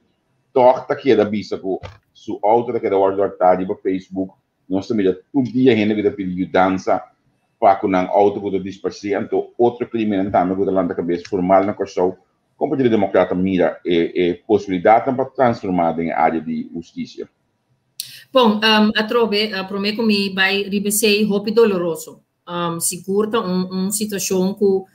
tòg ta keda bisa ku su outo ta keda wòrdu hòrtá riba Facebook. Nos ta mira tur dia hende ku ta pidi yudansa pa ku nan outo ku ta disparsé, anto otro krimennan tambe ku ta lanta kabes formal na Kòrsou. Kon Partido Demokrat ta mira e posibilidatnan pa transformá den e área di hustisia? Bon, atrobe, promé ku mi bai riba esei, hopi doloroso. Sigur ta un situashon ku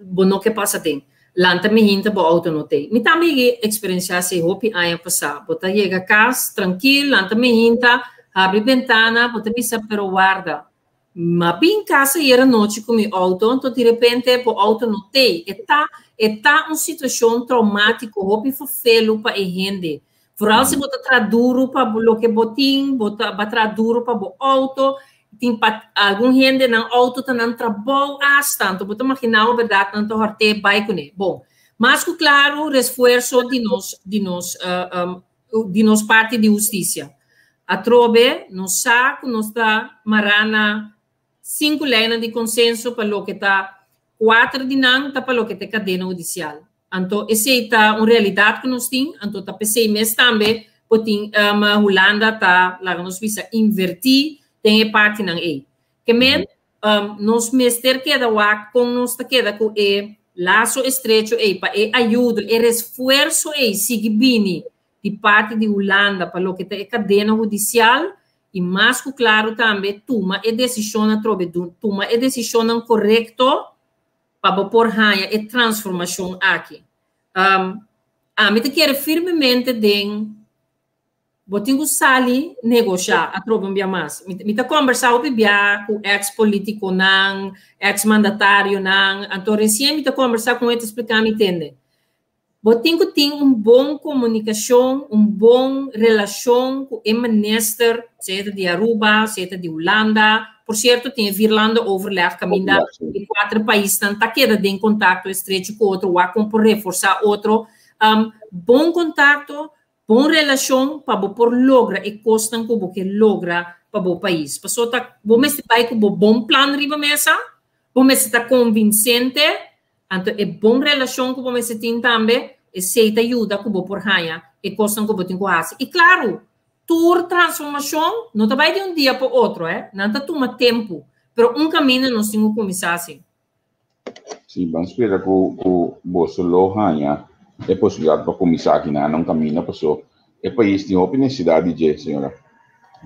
bo no ke pasa den. Lanta mihinta bo outo no tei. Mi tambe yega eksperensiá esei hopi aña pasá. Bo ta yega kas trankil, lanta mihinta, habri bentana, bo ta bisa pero warda. M'a bin kas ayer anochi ku mi outo, anto direpente bo outo no tei. E ta e ta un situashon traumátiko hopi ferfelu pa e hende. Vooral si bo ta traha duru pa loke bo tin, bo ta ba traha duru pa bo outo, tin pa algun hende nan outo ta nan trabou asta, anto bo ta imaginá bo bèrdat nan ta hòrt'é bai kuné. Bon, mas ku klaru resfuerso di nos di nos di nos parti di hustisia. Atrobe nos sa ku nos ta mará na sinku leinan di konsenso pa loke ta kuater di nan ta pa loke ta e kadena hudisial. Anto esei ta un realidat ku nos tin, anto ta p'esei mes tambe por tin Hulanda ta, laga nos bisa, invertí den e partinan ei. Ke men nos mester keda wak kon nos ta keda ku e laso estrecho ei pa e ayudo, e resfuerso ei sigui bini di parti di Hulanda pa loke ta e kadena hudisial i mas ku klaru tambe tuma e desishon atrobe, tuma e desishonnan korekto pa bo por haña e transformashon aki. Ami ta kere firmemente den bo tin ku sali negoshá atrobe un bia mas. Mi ta kòmbersá hopi bia ku eks polítikonan, eks mandatarionan, anto resien mi ta kòmbersá ku un e ta spliká mi tende. Bo tin ku tin un bon komunikashon, un bon relashon ku e minister, sea ta di Aruba, sea ta di Hulanda. Por sierto, tin e Vierlandenoverleg kaminda e kuater paisnan ta keda den kontakto estrecho ku otro, wak kon por reforsá otro. Bon kontakto, bon relashon pa bo por logra e kosnan ku bo ke logra pa bo pais. Pasobra ta bo mester bai ku bo bon plan riba mesa, bo mester ta konvinsente. Anto e bon relashon ku bo mester tin tambe, esei ta yuda ku bo por haña e kosnan ku bo tin ku hasi. I klaru, tur transformashon no ta bai di un dia pa otro, eh. Nan ta tuma tempu, pero un kaminda nos tin ku kuminsá hasi. Sí, ban spera ku ku boso lo haña e posibilidat pa kuminsá aki na un kaminda, paso e pais tin hopi nesesidat di dje, señora.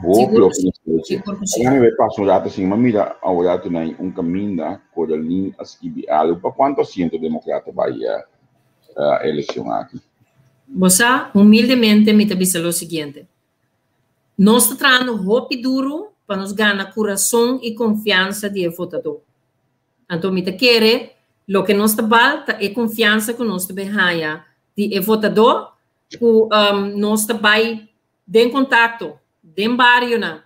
Hopi, hopi nesesidat di dje. Aña mi bai pasa un rato asin, mi a mira awor tu na un kaminda Coralin a skibi algu. Pa kuantu asiento Demokrata bai e elekshon aki? Bo sa, humildemente mi ta bisa lo siguiente. Nos ta trahando hopi duru pa nos gana kurason i konfiansa di e votadó. Anto mi ta kere loke nos ta bal ta e konfiansa ku nos ta bin haña di e votadó ku nos ta bai den kontakto den barionan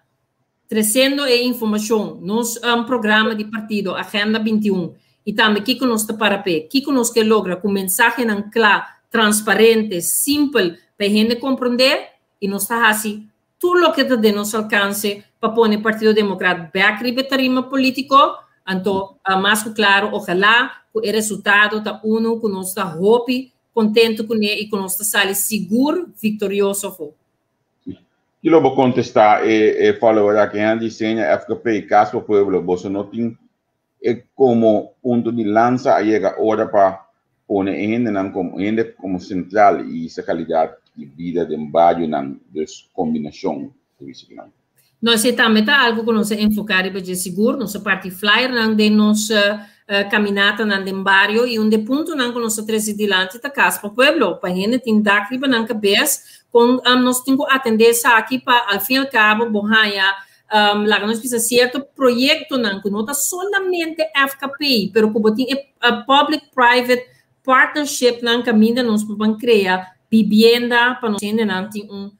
tresiendo e informashon, nos programa di partido Agenda 21 i tambe kiko nos ta para p'e, kiko nos ke logra ku mensahenan kla, transparente, simpel pa e hende komprondé i nos ta hasi tur loke ta den nos alkanse pa pone Partido Demokrat bèk riba e tarima polítiko, anto mas ku klaro ojalá ku e resultado ta unu ku nos ta hopi kontentu kuné i ku nos ta sali sigur viktorioso afó. Ki lo bo kontestá e follower aki? Hen diseña FKP, Kas pa Pueblo, boso no tin e komo punto di lansa, a yega ora pa pone e hendenan komo hende komo sentral i hisa kalidat di bida den barionan, dus kombinashon ta bisa kinan. No, esei tambe ta algu ku nos a enfoká riba dje sigur. Nos a parti flyernan den nos kaminatanan den bario i un di e puntonan ku nos a trese dilanti ta Kas pa Pueblo, pa hende tin dak riba nan kabes kon nos tin ku atendé esaki pa al fin al kabo bo haña. Laga nos bisa sierto proyektonan ku no ta solamente FKP, pero ku bo tin e public private partnershipnan kaminda nos por ban krea bibienda pa nos hendenan tin un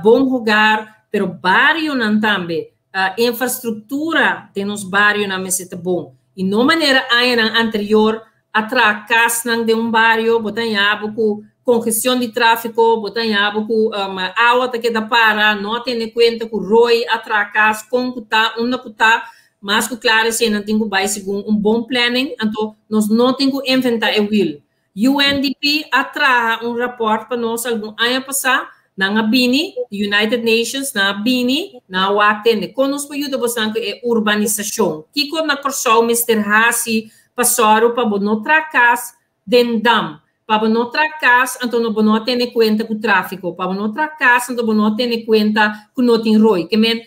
bon hogar, pero barionan tambe, infrastruktura den nos barionan mester ta bon. I no manera añanan anterior a traha kasnan den un bario, bo ta haña bo ku kongestion di tráfiko, bo ta haña bo ku awa ta keda para, no a tene kuenta ku roi a traha kas, kon ku ta, unda ku ta, mas ku klaro eseinan tin ku bai segun un bon planning, anto nos no tin ku inventá e wiel. UNDP a traha un rapòrt pa nos algun aña pasá, nan a bini, United Nations, nan a bini, nan a wak tende kon nos por yuda bosan ku e urbanisashon, kiko na Kòrsou mester hasi pa sòru pa bo no traha kas den dam, pa bo no traha kas anto no bo no a tene kuenta ku tráfiko, pa bo no traha kas anto bo no a tene kuenta ku no tin roi. Ke men,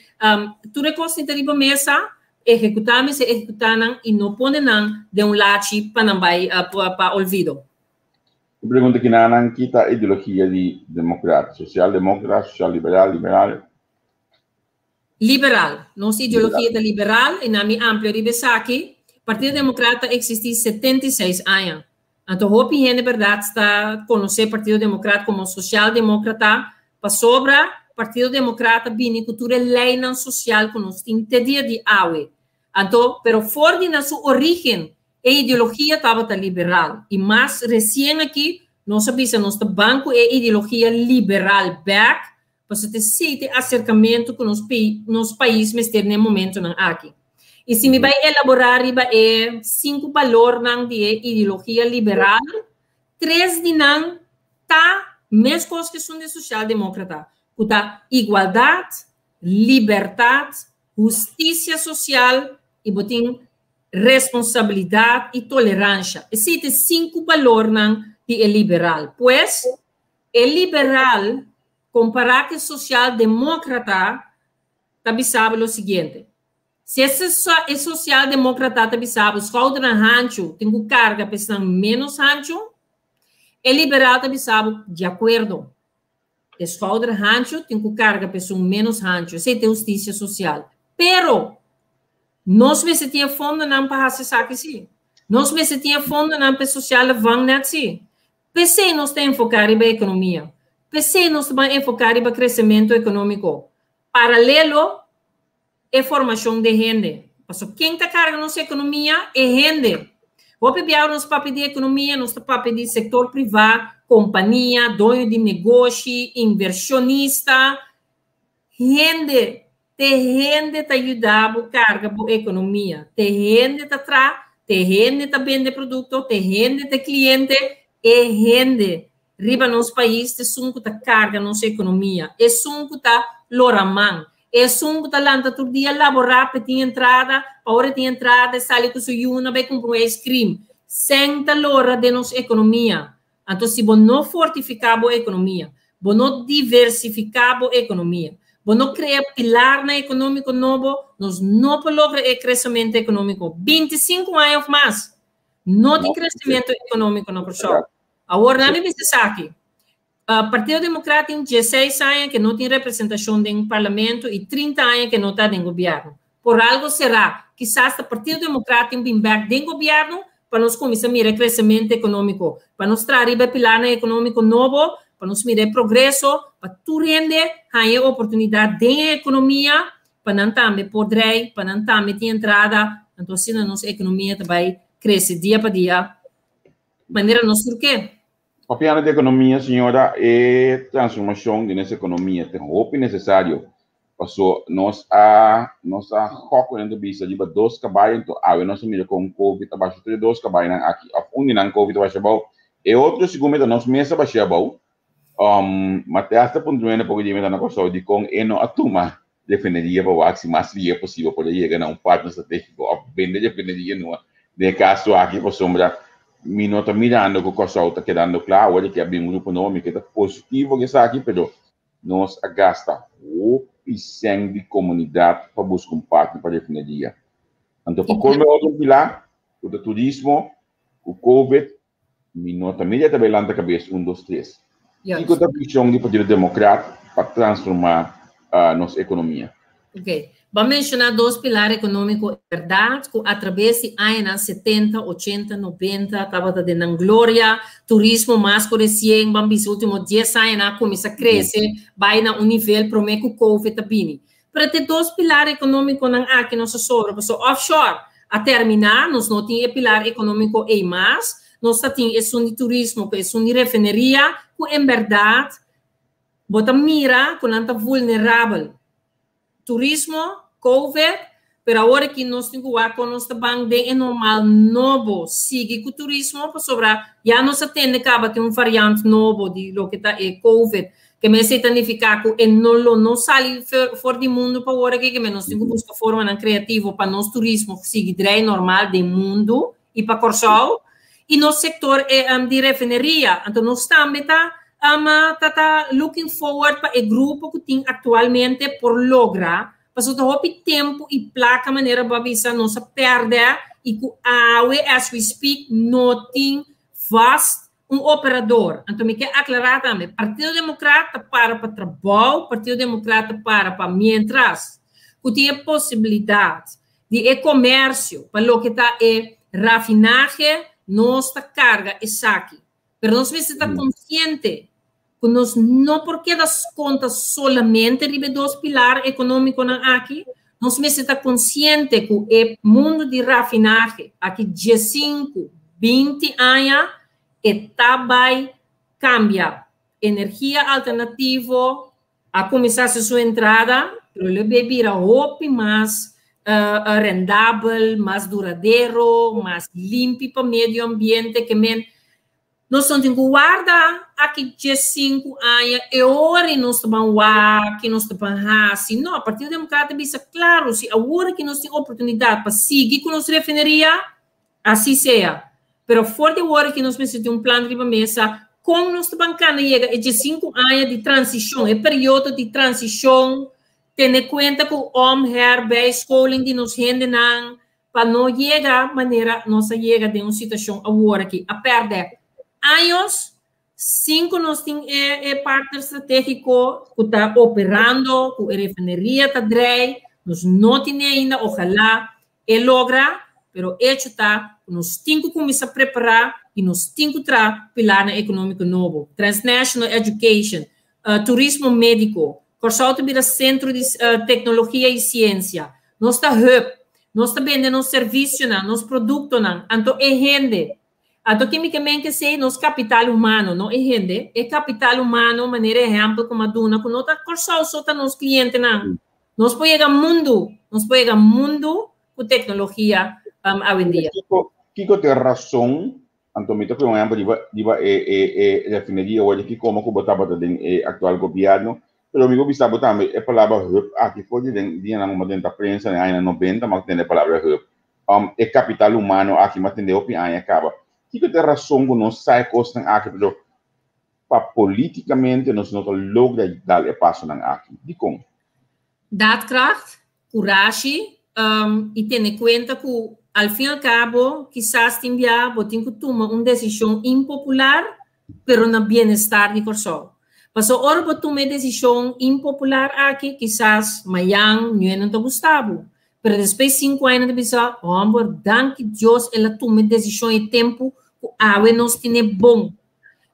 tur e kos tin ta riba mesa, Ehekutá mester ehekutá nan i no pone nan den un lachi pa nan bai pa olvido. E pregunta kinanan, Ki ta ideologia di Democrat? Social Democrat, Social Liberal, Liberal? Liberal. Nos ideologia ta liberal i nan mi amplia riba esaki. Partido Democrat ta eksistí 76 aña. Anto hopi hende bèrdat ta konosé Partido Democrat komo Social Demókrata pasobra Partido Democrat a bini ku tur e leinan sosial ku nos tin te dia di awe. Anto, pero for di na su orígen e ideologia tabata liberal i mas resien aki nos a bisa nos ta ban ku e ideologia liberal bèk pasobra ta esei ta e aserkamentu ku nos nos pais mester na e momentunan aki. I si mi bai elaborá riba e sinku balornan di e ideologia liberal, tres di nan ta meskos ku esun di sosialdemókrata, ku ta igualdat, libertat, hustisia sosial i bo tin responsabilidat i toleransha. Esei ta e sinku balornan di e liberal. Pues, e liberal kompará ku e sosialdemókrata ta bisa bo lo siguiente, Si e e sosialdemókrata ta bisa bo skoudernan hanchu tin ku karga pa esnan ménos hanchu, e liberal ta bisa bo di akuerdo. E skouder hanchu tin ku karga pa esun ménos hanchu. Esei ta e hustisia sosial. Pero, nos mester tin e fondonan pa hasi esaki sí. Nos mester tin e fondonan pa e sosiale vangnet sí. P'esei nos ta enfoká riba ekonomia. P'esei nos ta ban enfoká riba kresementu ekonómiko. Paralelo e formashon di hende. Paso ken ta karga nos ekonomia? E hende. Hopi biaha nos papia di ekonomia, nos ta papia di sektor privá, kompania, doño di negoshi, invershonista. Hende. Te hende ta yuda bo karga bo ekonomia. Te hende ta traha, te hende ta bende produkto, te hende ta e kliente, e hende riba nos pais ta esun ku ta karga nos ekonomia, esun ku ta lora man, esun ku ta lanta tur dia laborá pa e tin entrada, pa ora e tin entrada e sali ku su yuna bai kumpra un ice cream. Sèn ta lora den nos ekonomia. Anto si bo no fortifiká bo ekonomia, bo no diversifiká bo ekonomia, bo no krea pilarnan ekonómiko nobo, nos no por logra e kresementu ekonómiko. 25 aña òf mas no tin kresementu ekonómiko na Kòrsou. Awor nan mi bisa esaki, Partido Democrat tin dieseis aña ke no tin representashon den parlamento i 30 aña ke no ta den gobièrnu. Por algo será, kisas ta Partido Democrat tin bin bèk den gobièrnu pa nos kuminsá mira e kresementu ekonómiko, pa nos traha riba e pilarnan ekonómiko nobo, pa nos mira e progreso, pa tur hende haña e oportunidat den e ekonomia, pa nan tambe por drei, pa nan tambe tin entrada, anto asina nos ekonomia ta bai krese dia pa dia. Manera nos tur ke. Papiando di ekonomia, señora, e transformashon di nos ekonomia ta hopi nesesario. Paso nos a nos a gok ku nan ta bisa riba dos kabai, anto awe nos a mira kon Covid a basha tur e dos kabainan aki, òf un di nan Covid a basha abou, e otro segun mi ta nos mes a basha abou. Ma te asta punto mi poko di mi ta na Kòrsou dikon e no a tuma refineria pa wak si mas lia posibel por a yega na un partner strategico of bende refineria nua den e caso aki pasobra mi no ta mirando cu Kòrsou ta kedando cla awor di ke a bin un grupo nobo mi ke ta positivo ku esaki pero nos a gasta hopi sèn di comunidad pa busca un partner pa refineria anto pa colmo e otro pilar cu ta turismo cu covid Mi no ta mira ta bay lanta cabes un dos tres. Juist. Kico ta vision di Partido Democrat pa transforma nos economia? Ok. Bo a menshoná dos pilar ekonómiko e bèrdat ku atrabes di añanan 70, 80, 90 tabata den nan gloria, turismo mas ku resien, ban bisa último 10 añanan a kuminsá krese bai na un nivel promé ku Covid a bini. Pero te dos pilar ekonómikonan aki nos a sobra pasobra offshore a terminá, nos no tin e pilar ekonómiko ei mas, nos ta tin esun di turismo ku esun di refineria ku en bèrdat bo ta mira ku nan ta vulnerabel. Turismo, Covid, pero awor aki nos tin ku wak kon nos ta ban den e normal nobo. Sigui ku turismo pasobra ya nos a tende kaba tin un variant nobo di loke ta e Covid. Ke mester ta nifiká ku e no lo no sali for di mundu pa awor aki, ke men nos tin ku buska formanan kreativo pa nos turismo sigui drei normal den mundu i pa Kòrsou i nos sektor di refineria. Anto nos tambe ta ta ta looking forward pa e grupo ku tin aktualmente por logra, pasobra ta hopi tempu i plaka manera bo a bisa nos a pèrdè i ku awe as we speak no tin vast un operador. Anto mi ke aklará tambe, Partido Demokrat ta para pa trabou, Partido Demokrat ta para pa mientras ku tin e posibilidat di e komersio pa loke ta e rafinahe, nos ta karga esaki. Pero nos mester ta konsiente ku nos no por keda konta solamente riba e dos pilar ekonómikonan aki. Nos mester ta konsiente ku e mundu di rafinahe aki 15, 20 aña e ta bai kambia. Energia alternativo a kuminsá hasi su entrada, pero lo bai bira hopi mas rendabel, mas duradero, mas limpi pa medio ambiente ke men nos no tin ku warda aki 15 aña e ora i nos ta ban wak, ki nos ta ban hasi. No, Partido Democrata a bisa klaro, si awor aki nos tin oportunidat pa sigui ku nos refineria, asi sea. Pero for di awor aki nos mester tin un plan riba mesa kon nos ta ban kana yega e 15 aña di transishon, e periodo di transishon, tene kuenta ku om, her, bijscholing di nos hendenan, pa no yega manera nos a yega den un situashon awor aki. A pèrdè años sin ku nos tin e e partner stratégiko ku ta operando, ku e refineria ta drei, nos no tine ainda, ojalá e logra, pero echo ta ku nos tin ku kuminsá prepará i nos tin ku traha pilarnan ekonómiko nobo, transnational education, turismo médiko, Kòrsou ta bira sentro di teknologia i siensia, nos ta hub, nos ta bende nos servisionan, nos produktonan, anto e hende. Anto ke mi ke men kesei nos kapital humano, no e hende, e kapital humano manera ehèmpel ku mi a duna ku no ta Kòrsou so ta nos klientenan. Nos por yega mundu, nos por yega mundu ku teknologia awendia. Kiko, kiko ta e rason, anto mi ta pone un ehèmpel riba, riba e, e, e refineria awor di komo ku bo tabata den e aktual gobièrnu, pero mi por bisa bo tambe e palabra hub aki for di den dianan ku mi a drenta prensa den añanan 90 mi a tende e palabra hub. E kapital humano aki mi a tende hopi aña kaba. Kiko ta e rason ku nos sa e kosnan aki pero pa politikamente nos no ta logra dal e pasonan aki? Dikon? Daadkracht, kurashi i tene kuenta ku al fin al kabo kisas tin bia bo tin ku tuma un desishon impopular pero na bienestar di Kòrsou. Pasobra ora bo tuma e desishon impopular aki kisas mayan ñue no ta gusta bo pero despues 5 aña nan ta bisa hòmber danki Dios el a tuma e desishon e tempu ku awe nos tene bon.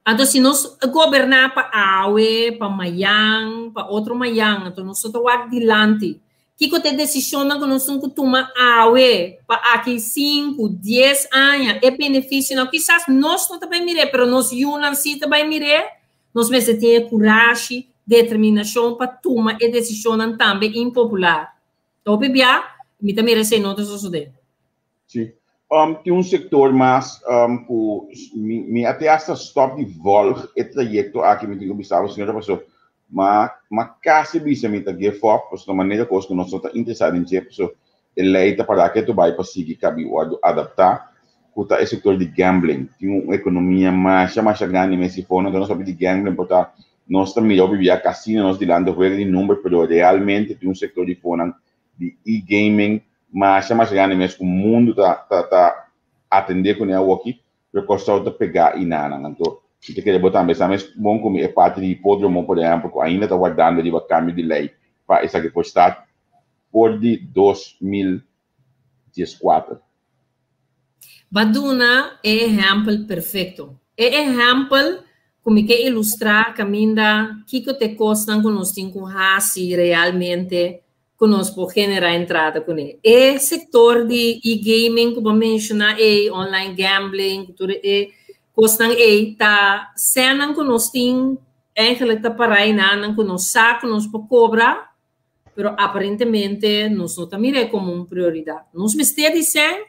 Anto si nos goberná pa awe, pa mayan, pa otro mayan, anto nos no ta wak dilanti. Kiko ta e desishonnan ku nos tin ku tuma awe pa aki 5, 10 aña, e benefisionan? Kisas nos no ta bai mir'é, pero nos yunan sí ta bai mir'é. Nos mester tin e kurashi, determinashon pa tuma e desishonnan tambe impopular. Ta hopi bia, mi ta mira esei no ta sosodé. Sí. Tin un sector mas cu mi a te hasta stop di volg e trayecto aki, mi tin cu bisa bo señora paso ma ma casi bisa mi ta give up paso ta manera cos cu nos no ta interesa den dje paso e ley ta para ke to bay pa sigui cabi wordo adapta cu ta e sector di gambling. Tin un economia masha masha grandi mes si fondo nos papia di gambling por ta nos ta mira hopi bia casino nos dilanti juega di number pero realmente tin un sector di fonan di e-gaming masha masha grandi mes ku mundu ta ta ta atendé kuné awoki, pero Kòrsou ta pegá i nanan. Anto mi ta kere bo tambe sa mes bon ku mi e parti di hipódromo por ehèmpel ku ainda ta wardando riba kambio di lei pa esaki por start. for di 2014. B'a duna e ehèmpel perfekto. E ehèmpel ku mi ke ilustrá kaminda kiko ta e kosnan ku nos tin ku hasi realmente ku nos por generá entrada kuné. E sektor di e-gaming ku bo a menshoná ei, online gambling, ku tur e kosnan ei ta sènnan ku nos tin eigenlijk ta pará enanan ku nos sa ku nos por kobra, pero aparentemente nos no ta mir'é komo un prioridat. Nos mester di sèn,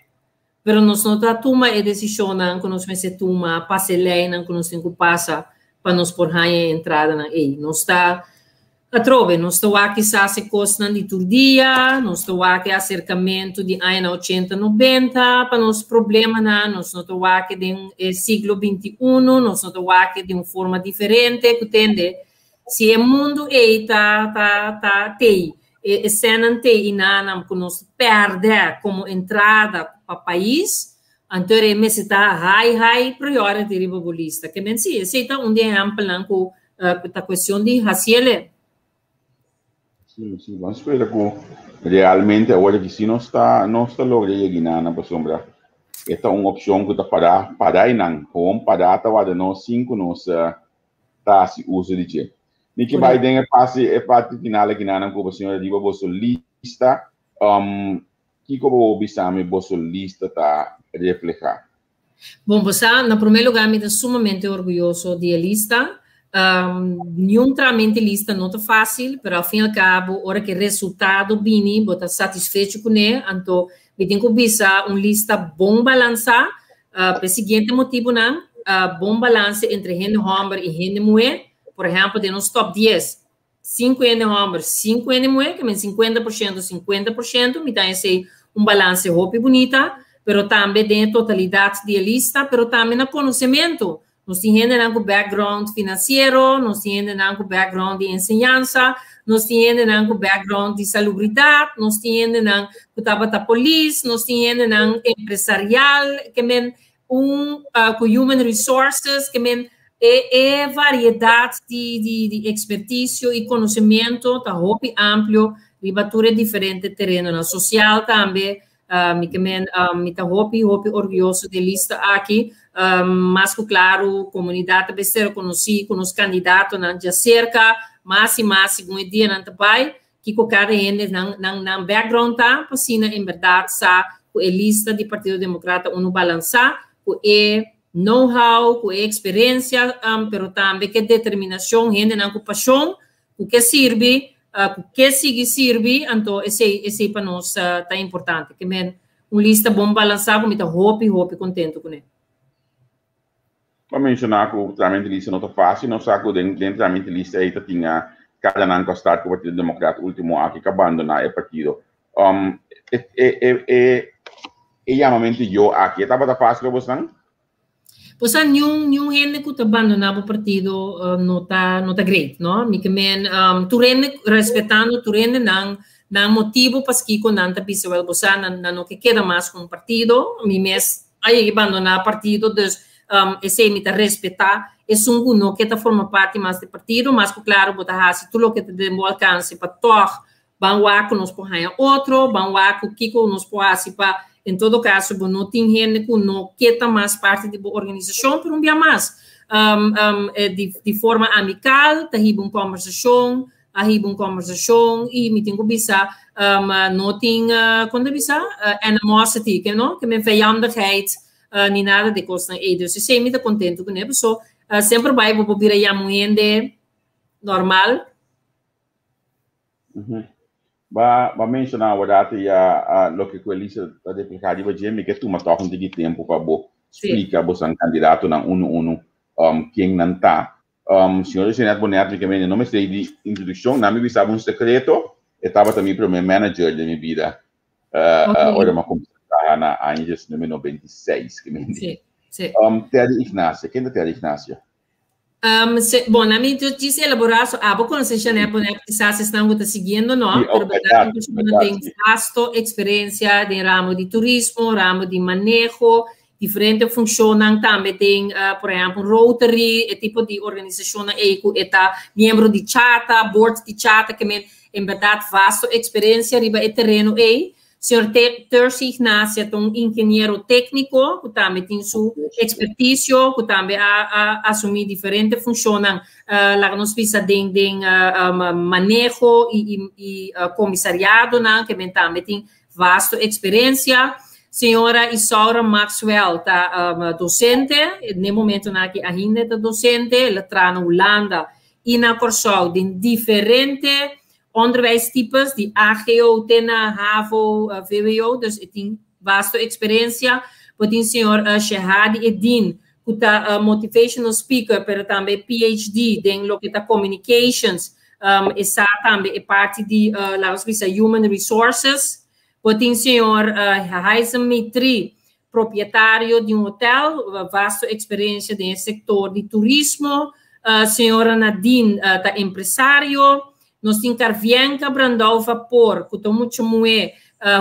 pero nos no ta tuma e desishonnan ku nos mester tuma, pasa e leinan ku nos tin ku pasa pa nos por haña e entradanan ei. Nos ta atrobe, nos ta wak kisas e kosnan di tur dia, nos ta wak e aserkamentu di añanan ochenta, nobenta pa nos problemanan, nos no ta wak den e siglo binti uno, nos no ta wak di un forma diferente ku tende si e mundu ei ta ta ta tei, e esènan tei i nanam ku nos pèrdè komo entrada pa pais, anto e mester ta high high priority riba bo lista. Ke men si, esei ta un di ehèmpelnan ku ta kuestion di hasiele. Sí, sí, ban spera ku realmente awor aki si nos ta nos ta logra yega nan pasobra e ta un opshon ku ta pará pará einan, gewoon pará ta warda nos sin ku nos ta hasi uso di dje. Mi ke bai den e fase e parti final aki nan ku bo señora riba boso lista. Um, kiko bo bisa mi boso lista ta reflehá? Bon, bo sa, na promé lugá mi ta sumamente orguyoso di e lista. Niun tramente lista no ta fásil, pero al fin y al cabo, ora ku e resultado bini, bo ta satisfecho kuné, anto mi tin ku bisa un lista bon balansá, pa e siguiente motibunan: bon balanse entre hende hòmber i hende muhé. Por ehèmpel, den nos top 10, 5 hende hòmber, 5 hende muhé, ke men 50%, 50%, mi ta esei un balanse hopi bunita, pero tambe den e totalidat di e lista, pero tambe na konosementu. Nos tin hendenan ku background finansiero, nos tin hendenan ku background di enseñansa, nos tin hendenan ku background di salubridat, nos tin hendenan ku tabata polis, nos tin hendenan empresarial, ke men un ku human resources, ke men e variedat di ekspertisio i konosementu ta hopi amplio riba tur e diferente terenonan. Sosial tambe, mi ke men mi ta hopi hopi orguyoso di e lista aki. Mas ku klaru komunidat ta mester rekonosí ku nos kandidatonan djaserka mas i mas segun e dianan ta bai, kiko kada hende nan nan nan background ta, pa asina en bèrdat sa ku e lista di Partido Demokrat ta unu balansá, ku e know-how, ku e eksperensia, pero tambe ku e determinashon, hendenan ku pashon, ku ke sirbi, ku ke sigui sirbi, anto esei esei pa nos ta importante. Ke men un lista bon balansá ku mi ta hopi hopi kontentu kuné. Pa menshoná ku tramente lista no ta fásil, nos sa ku den den tramente lista ei ta tin kada nan ku a start ku Partido Demokrat último aki ku a bandoná e partido. E e e e e yamamentu yo aki e tabata fásil pa bosnan? Bo sa niun niun hende ku ta bandoná bo partido no ta no ta great, no? Mi ke men tur hende respetando tur hende nan nan motibu paskiko nan ta bisa wèl bo sa nan nan no ke keda mas ku un partido. Mi mes a yega i bandoná partido dus esei mi ta respetá esun ku no ke ta forma parti mas di partido. Mas ku klaro bo ta hasi tur loke ta den bo alkanse pa tòg ban wak ku nos por haña otro, ban wak ku kiko nos por hasi pa en todo kaso bo no tin hende ku no ke ta mas parti di bo organisashon, pero un bia mas di forma amikal ta hiba un kòmbersashon, a hiba un kòmbersashon i mi tin ku bisa no tin kon ta bisa animosity ke no ke men vijandigheid ni nada di kosnan ei. Dus esei mi ta kontentu kuné paso semper bai bo por bira yama un hende normal. Ba ba menshoná awor ya loke ku Elisa ta reflehá riba dje, mi ke tuma tòg un tiki tempu pa bo splika bosan kandidatonan unu unu ken nan ta. Señor Jeanette Bonet mi ke mende no mester di introdukshon, nan mi bisa bo un sekreto, e tabata mi promé manager den mi bida ora mi a kuminsá traha na aña 1996 ke mende. Teddy Ignacia, ken ta Teddy Ignacia? Se, bon, na mi djis elaborá so abo konosé Jeanette Bonet kisas esnan ku ta siguiendo no, pero bèrdat un persona den vasto eksperensia den ramo di turismo, ramo di maneho. Diferente funshonnan tambe den, por ehèmpel, Rotary, e tipo di organisashonnan ei ku e ta miembro di CHATA, board di CHATA, ke men en bèrdat vasto eksperensia riba e tereno ei. Señor Tercy Ignacia ta un ingeniero tékniko ku tambe tin su ekspertisio, ku tambe a a asumí diferente funshonnan, laga nos bisa den maneho i komisariadonan, ke men tambe tin vasto eksperensia. Señora Isaura Maxwell ta dosente, n'e momentonan aki ainda e ta dosente, el a traha na Hulanda i na Kòrsou den diferente onderwijstypes, di AGO te na HAVO, VWO, dus e tin vasto eksperensia. Bo tin señor Shehadi Edin, ku ta motivational speaker, pero tambe PhD den loke ta communications, e sa tambe e parti di, laga nos bisa, human resources. Bo tin señor Haizem Mitri, propietario di un hotel, vasto eksperensia den e sektor di turismo. Señora Nadine ta empresario. Nos tin Carvienka Brandau Vapor, ku ta un mucha muhé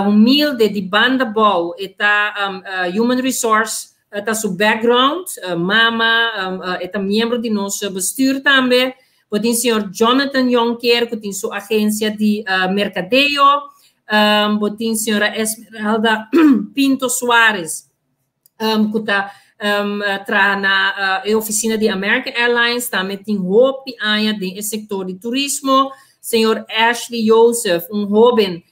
humilde di Banda Bou, e ta human resource ta su background, mama, e ta miembro di nos bestuur tambe. Bo tin señor Jonathan Jonker, ku tin su agensia di merkadeo. Bo tin señora Esmeralda Pinto Suarez, ku ta traha na e ofisina di American Airlines, tambe tin hopi aña den e sektor di turismo. Señor Ashley Joseph, un hóben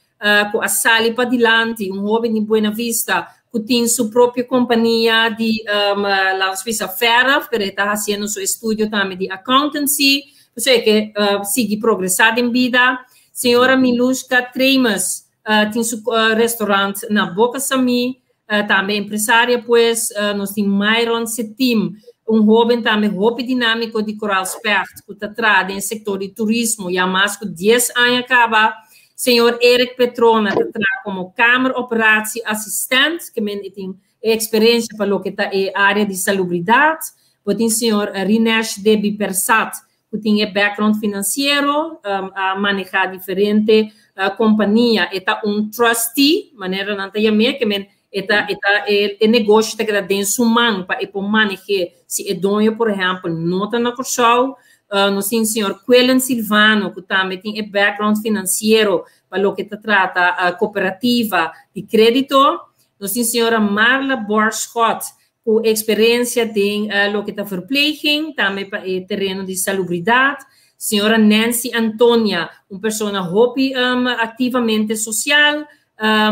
ku a sali padilanti, un hóben di Buena Vista, ku tin su propio kompania di, laga nos bisa, verf, pero e ta hasiendo su estudio tambe di accountancy, pasobra e ke sigui progresá den bida. Señora Milushka Tremes tin su restaurant na Boca Samí, tambe empresaria pues. Nos tin Myron Setim, un hóben tambe hopi dinámiko di Koraal Specht, ku ta traha den e sektor di turismo ya mas ku 10 aña kaba. Señor Eric Petrona ta traha komo kameroperatieassistent, ke men e tin e eksperensia pa loke ta e área di salubridat. Bo tin señor Rinesh Debi Persat, ku tin e background finansiero, a manehá diferente kompania. E ta un trustee, manera nan ta yam'é, ke men e ta e ta e negoshi ta keda den su man pa e por maneh'é si e doño, por ehèmpel, no ta na Kòrsou. Nos tin señor Quellen Silvano, ku tambe tin e background finansiero pa loke ta trata kooperativa di krédito. Nos tin señora Marla Borschot, ku eksperensia den loke ta verpleging, tambe pa e tereno di salubridat. Señora Nancy Antonia, un persona hopi aktivamente sosial.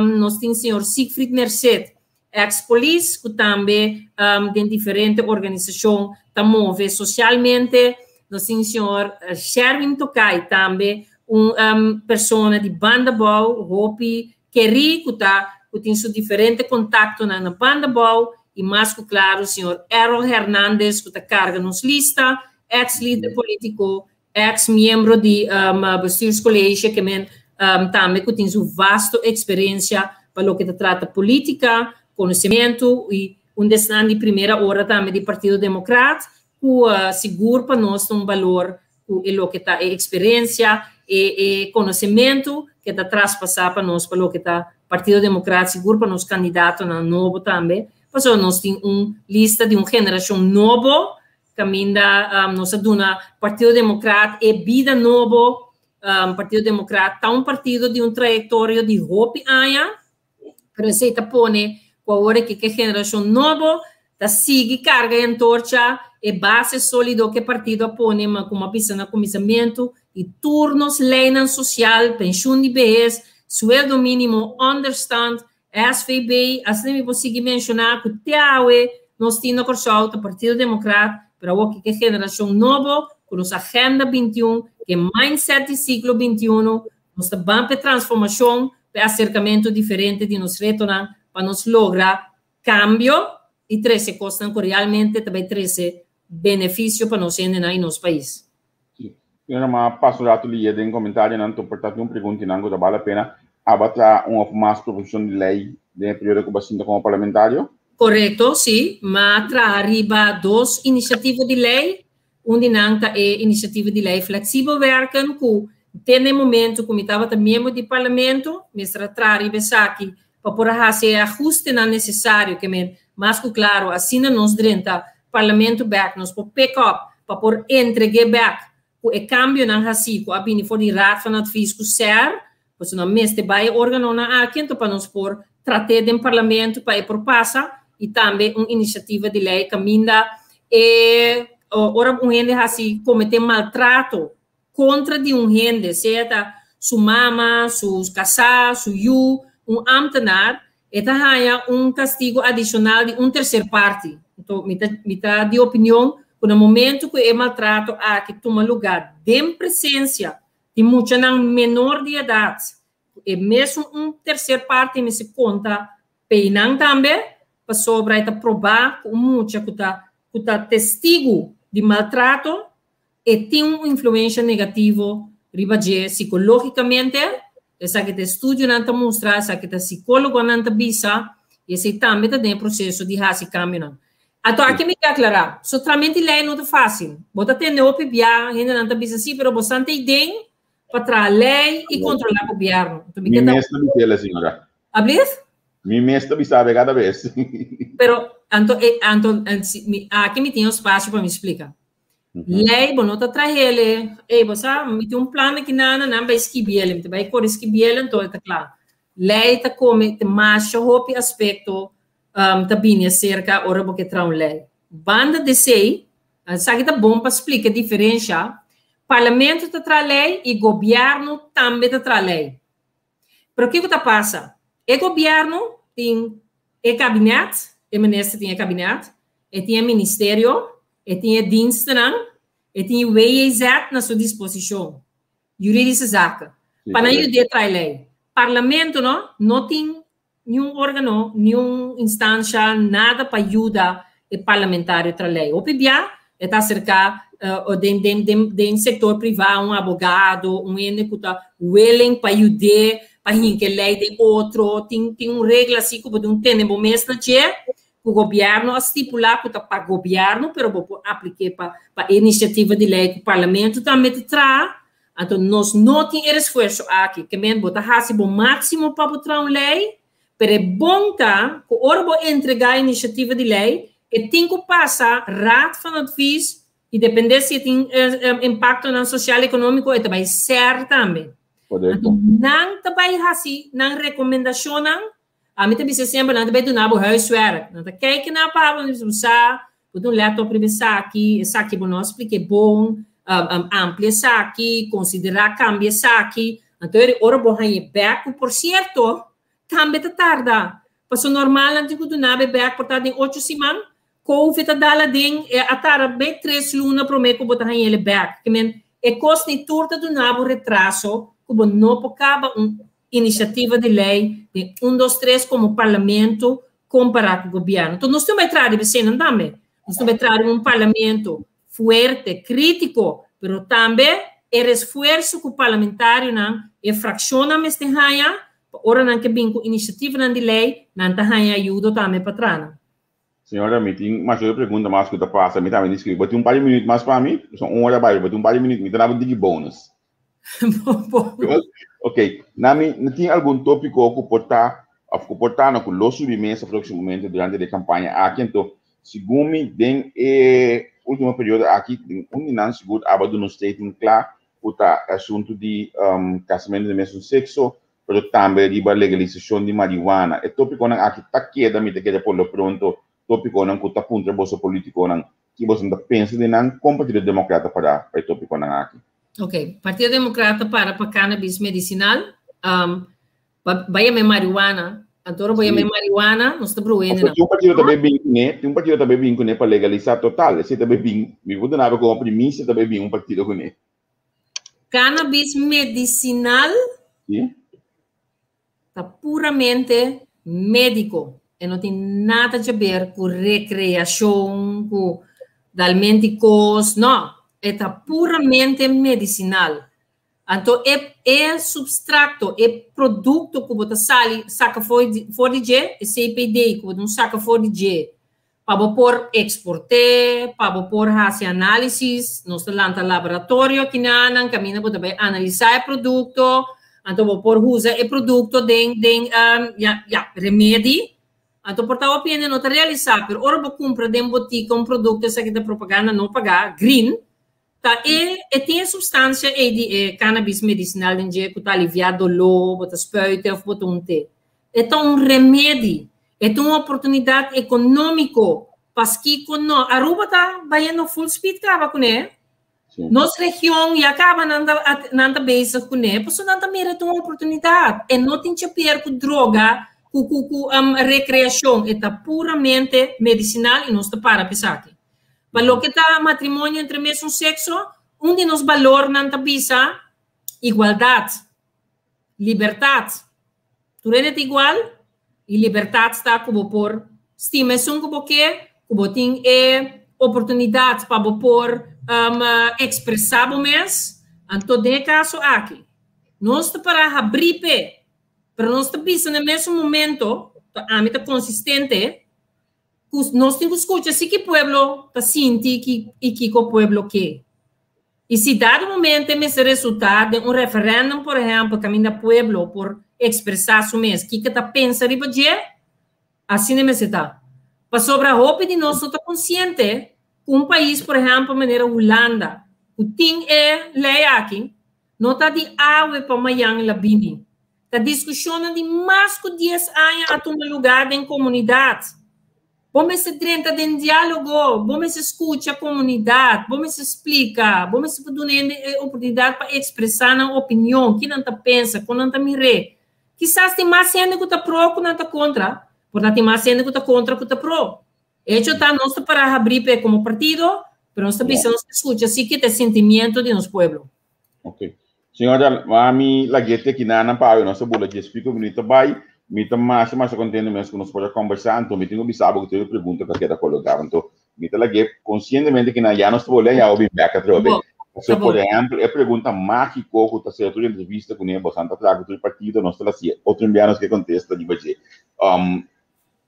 Nos tin señor Siegfried Merced, ex-polis, ku tambe den diferente organisashon ta move sosialmente. Nos tin señor Sherwin Tokay, tambe un persona di Banda Bou, hopi kerí, ku tin su diferente kontaktonan na Banda Bou. I mas ku klaro, señor Errol Hernandez, ku ta karga nos lista, ex-lider polítiko, ex-miembro di bestuurscollege, ke men tambe ku tin su vasto eksperensia pa loke ta trata polítika, konosementu i un desnan di primera ora tambe di Partido Democrat, ku sigur pa nos ta un balor ku e loke ta e eksperensia, e konosementu ke ta traspasá pa nos pa loke ta Partido Democrat, sigur pa nos kandidatonan nobo tambe, pasobra nos tin un lista di un generashon nobo, kaminda nos a duna Partido Democrat e bida nobo. Partido Democrat ta un partido di un trayektorio di hopi aña, pero esei ta pone ku awor ke e generashon nobo ta sigui karga e antorcha, e base sólido ku e partido a pone, ma komo a bisa na kuminsamentu, i tur nos leinan sosial, penshun di behes, sueldo mínimo, onderstand, SVB, asina mi por sigui menshoná ku te awe nos tin na Kòrsou ta Partido Democrat, pero awor ku e generashon nobo, ku nos Agenda 21, ku e mindset di siglo 21, nos ta ban pa e transformashon, pa e aserkamentu diferente di nos retonan, pa nos logra kambio i trese kosnan ku realmente ta bai trese benefisio pa nos hendenan i nos pais. Sí. Señora, m'a pasa un ratu lié den komentarionan, to por ta tin un preguntinan ku ta bal la pena. Aba traha un òf mas proposishon di lei den e periodo ku bo a sinta komo parlamentario? Korekto, sí. M'a traha riba dos inisiativa di lei. Un di nan ta e inisiativa di lei Flexibel Werken, ku te na e momento ku mi tabata miembro di parlamento, mester a traha riba esaki pa por a hasi e ahustenan nesesario ke men. Mas ku klaro, asina nos drenta parlamento bèk, nos por pick up pa por entreg'é bèk ku e kambionan hasí ku a bini for di Raad van Advies ku SER, pasobra nan mester bai e organonan aki anto pa nos por trat'é den parlamento pa e por pasa i tambe un inisiativa di lei kaminda e ora un hende hasi kometé maltrato kontra di un hende, sea ta su mama, su kasá, su yu, un ámtenar, e ta haña un kastigu adishonal di un terser parti. Anto mi ta mi ta di opinion ku na momentu ku e maltrato aki tuma lugá den presensia di muchanan menor di edat, ku e mesun un terser parti mester konta peinan tambe, pasobra e ta probá ku un mucha ku ta ku ta testigu di maltrato e tin un influensha negativo riba dje sikológikamente, esaki ta estudionan ta mustra, esaki ta sikólogonan ta bisa, i esei tambe ta den e proseso di hasi kambionan. Anto aki mi ke aklará, sotramente lei no ta fásil. Bo ta tende hopi bia, hendenan ta bisa sí, pero bo san ta iden pa traha lei i kontrolá gobièrnu. Anto mi ke ta. Mi mes ta bis'el, señora. Ablief? Mi mes ta bisa be kada bes. Pero anto e anto mi aki mi tin un spasio pa mi splika. Lei bo no ta trahele, ey bo sa mi tin un plan aki nana nan bai skibiele, mi ta bai kore skibiele anto e ta kla. Lei ta kome te masha hopi aspekto um, ta bini aserka ora bo ke traha un lei. Banda di esei, esaki ta bon pa splika e diferensha, parlamento ta traha lei i gobièrnu tambe ta traha lei. Pero kiko ta pasa? E gobièrnu tin e kabinet, e minister tin e kabinet, e tin e ministerio, e tin e dienstennan, e tin e WJZ na su disposishon, juridische zaken, pa nan yud'é trae lei. Parlamento no, no tin niun organo, niun instansha, nada pa yuda e parlamentario trae lei. Hopi bia e ta aserká den den den den sektor privá un abogado, un hende ku ta willing pa yud'é pa hinka e lei den otro. Tin tin un regla asi ku bo tin tene bo mes na dje ku gobièrnu a stipulá ku ta pa gobièrnu pero bo por aplik'é pa pa e inisiativa di lei ku parlamento tambe ta traha. Anto nos no tin e resfuerso aki. Ke men bo ta hasi bo máksimo pa bo traha un lei, pero e bon ta ku ora bo entregá e inisiativa di lei, e tin ku pasa Raad van Advies i dependé si e tin impaktonan sosial ekonómiko e ta bai ser tambe. Anto nan ta bai hasi nan rekomendashonnan. Ami ta bisa semper nan ta bai duna bo huiswerk. Nan ta kijk na pa bo, nan bisa bo sa, bo tin un laptop riba esaki, esaki bo no a splika e bon, um, amplia esaki, konsiderá kambia esaki. Anto eri ora bo haña e bèk, ku por sierto, tambe ta tarda. Paso normal nan tin ku duna bo e bèk por ta den ocho siman, Covid a dal aden, e a tarda be tres luna promé ku bo ta haña el e bèk. Ke men, e kos ni tur ta duna bo retraso ku bo no por kaba un inisiativa di lei den un dos tres komo parlamento kompará ku gobièrnu. Enton nos tin bai traha riba eseinan tambe. Nos tin bai traha riba un parlamento fuerte, krítiko, pero tambe e resfuerso ku parlamentarionan, e frakshonnan mester haña pa ora nan ke bin ku inisiativanan di lei, nan ta haña ayudo tambe pa traha nan. Señora, mi tin masha pregunta mas ku ta pasa. Mi tambe di skribi. Bo tin un par di minüt mas pa mi? Son un ora bai, bo tin un par di minüt. Mi ta daba un tiki bonus. Ok, na mi tin algun tópiko ku por ta òf ku por ta no ku lo subi mesa próksimamente durante di e kampaña aki. Anto, segun mi den e último periodo aki, den un di nan sigur aba duna un statement kla ku ta e asuntu di kasamentu di mesun sekso, pero tambe riba legalisashon di marihuana. E tópikonan aki ta keda, mi ta kere por lo pronto, tópikonan ku ta puntra boso polítikonan ki boso ta pensa di nan, kon Partido Demokrata para pa e tópikonan aki? Ok, Partido Demokrata para pa cannabis medicinal, um, ba yama e marihuana, anto ora bo yama e marihuana, nos ta bruhende nan. Tin un partido ta bay bin kuné, tin un partido ta bay bin kuné pa legalisa total, esei ta bay bin, mi por duna bo komo primisia ta bay bin un partido kuné. Cannabis medicinal Sí. ta puramente médico. E no tin nada te ver ku recreacion, ku dalmente kos. No, e ta puramente medicinal. Anto e, e substracto, e producto ku bo ta sali, saka for di, for di dje, e CPD ku bo ta saka for di dje, pa bo por eksport'é, pa bo por hasi análisis, nos ta lanta laboratorio akinanan kaminda bo ta bai analisá e produkto, anto bo por usa e produkto den den ya ya remedi. Anto por ta hopi hende no ta realisá, pero ora bo kumpra den botika un produkto esaki ta propaganda no pagá, green, ta e e tin e supstansia ei di e cannabis medisinal den dje ku ta aliviá doló, bo ta spuite òf bo ta un té. E ta un remedi, e ta un oportunidat ekonómiko, paskiko no? Aruba ta bayendo full speed kaba kuné. Nos region ya kaba nan ta nan ta bezig kuné, pasobra nan ta mira e ta un oportunidat. E no tin chapier ku droga, ku ku ku rekreashon, e ta puramente medisinal i nos ta para pa esaki. Pa loke ta matrimonio entre mesun sekso, un di nos balornan ta bisa igualdat, libertat. Tur hende ta igual i libertat sta ku bo por stima esun ku bo ke, ku bo tin e oportunidat pa bo por ekspresá bo mes. Anto den e kaso aki, nos ta para habrí p'e, pero nos ta bisa na e mesun momento, ami ta konsistente, ku nos tin ku skucha si ki pueblo ta sinti i kiko pueblo ke. I si dado momento e mester resultá den un referèndum, por ehèmpel, kaminda pueblo por ekspresá su mes kiko e ta pensa riba dje, asina e mester ta. Pasobra hopi di nos no ta konsiente ku un pais, por ehèmpel, manera Hulanda, ku tin e lei aki, no ta di awe pa mayan el a bini. Ta diskushonnan di mas ku dies aña a tuma lugá den komunidat. Bo mester drenta den diálogo, bo mester skucha komunidat, bo mester splika, bo mester por duna hende e oportunidat pa ekspresá nan opinion, ki nan ta pensa, kon nan ta mir'é. Kisas tin mas hende ku ta pro ku nan ta kontra, por ta tin mas hende ku ta kontra ku ta pro. Echo ta nos ta para habrí p'e komo partido, pero nos ta bisa nos ta skucha si ke ta e sentimiento di nos pueblo. Ok. Señora, mami lag'é te kina nan pa awe nos ta bula djes pico minuut ta bai. Mi ta masha masha contento mes cu nos por a conversa. Anto mi tin cu bisa bo cu tur e pregunta ta keda coloca. Anto mi ta lag'é conscientemente kina ya nos ta bula ya bo bin bek atrobe. Bo, So, ta por bo. ehempel, e pregunta magico cu ta ser tur entrevista cune bosan ta traha cu tur partido, nos ta hacié. Otro bia nos ke contesta riba dje.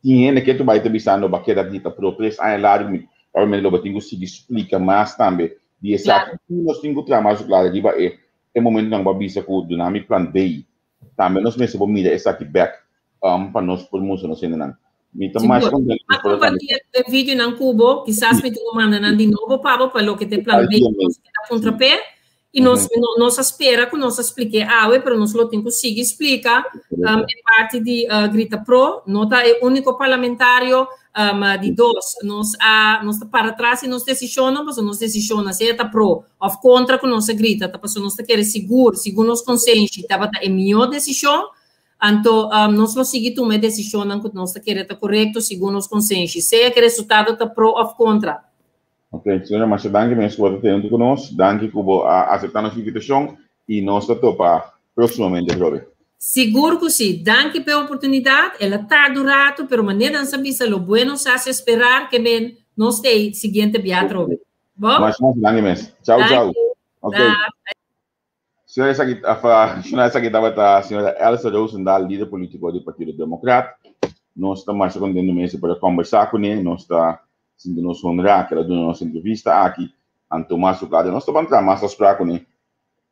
Tin hende ke tu bai ta bisando bo a keda grita pro tres aña largu mi probablemente lo bo tin ku sigui splika mas tambe di esaki. Nos tin ku traha mas klaro riba e e momentonan ku bo a bisa ku duna mi plan B. Tambe nos mester por mira esaki bek pa nos por mustra nos hendenan. Mi ta mas Sigur. kontentu A ku por a kompartí e videonan ku bo, kisas mi tin ku manda nan di nobo pa bo pa loke ta e plan B ku nos keda puntra p'e. I nos nos a spera ku nos a splik'é awe, pero nos lo tin ku sigui splika e parti di Grita Pro. No ta e úniko parlamentario. Di dos, nos a nos ta para tras di nos desishonnan, pasobra nos desishonnan sea ta pro òf kontra ku nos a grita, ta pasobra nos ta kere sigur, segun nos konsenshi, tabata e mihó desishon. Anto nos lo sigui tuma e desishonnan ku nos ta kere ta korekto segun nos konsenshi, sea ku e resultado ta pro òf kontra. Ok, señora, masha danki mes ku bo ta tene ku nos. Danki ku bo a aseptá nos invitashon i nos ta topa próksimamente atrobe. Sigur ku si. Danki p'e oportunidat. El a tarda un ratu, pero manera nan sa bisa lo bueno se hace esperar, ke men nos ta ei siguiente bia atrobe. Bo? Masha masha danki mes. Chau, chau. Danki. Ok. Dag. Señora esaki, señora esaki tabata señora Elsa Rozendal, lider politico di Partido Democrat. Nos ta masha contento mes di por a conversa cune. Nos ta sinti nos honra cu el a duna nos entrevista aki. Anto mas su claro, nos ta ban traha mas afspraak cune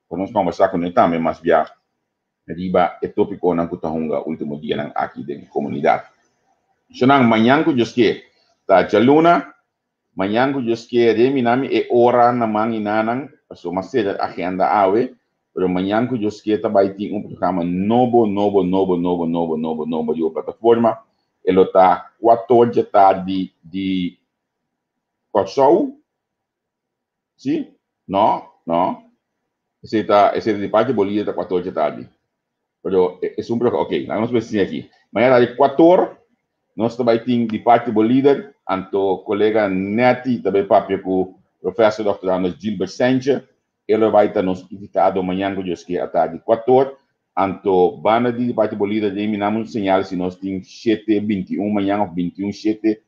pa nos conversa cune tambe mas bia riba e topiconan cu ta hunga ultimo dianan aki den comunidad. Señornan, mañan cu Dios ke ta djaluna. Mañan ku Dios kere, mi nami e ora na man i nanan, pasobra m'a sera agenda awe, pero mañan ku Dios ke ta bai tin un programa nobo, nobo, nobo, nobo, nobo, nobo, nobo riba plataforma. E lo ta kuator dje tardi di Kòrsou, si? No, no. Esei ta, esei ta di parti Bolivia ta kuator dje tardi. Pero esun programa, ok, laga nos besi aki. Mañana di kuator nos ta bai tin di parti bo lider, anto kolega Netty ta bai papia ku Professor Dòkter Anders Gilbert Sentje. E lo bai ta nos invitado mañan ku Dios kier atardi kuator. Anto banda di di parti bo lider den mi nan un señal si nos tin shete 21 mañan of 21 shete.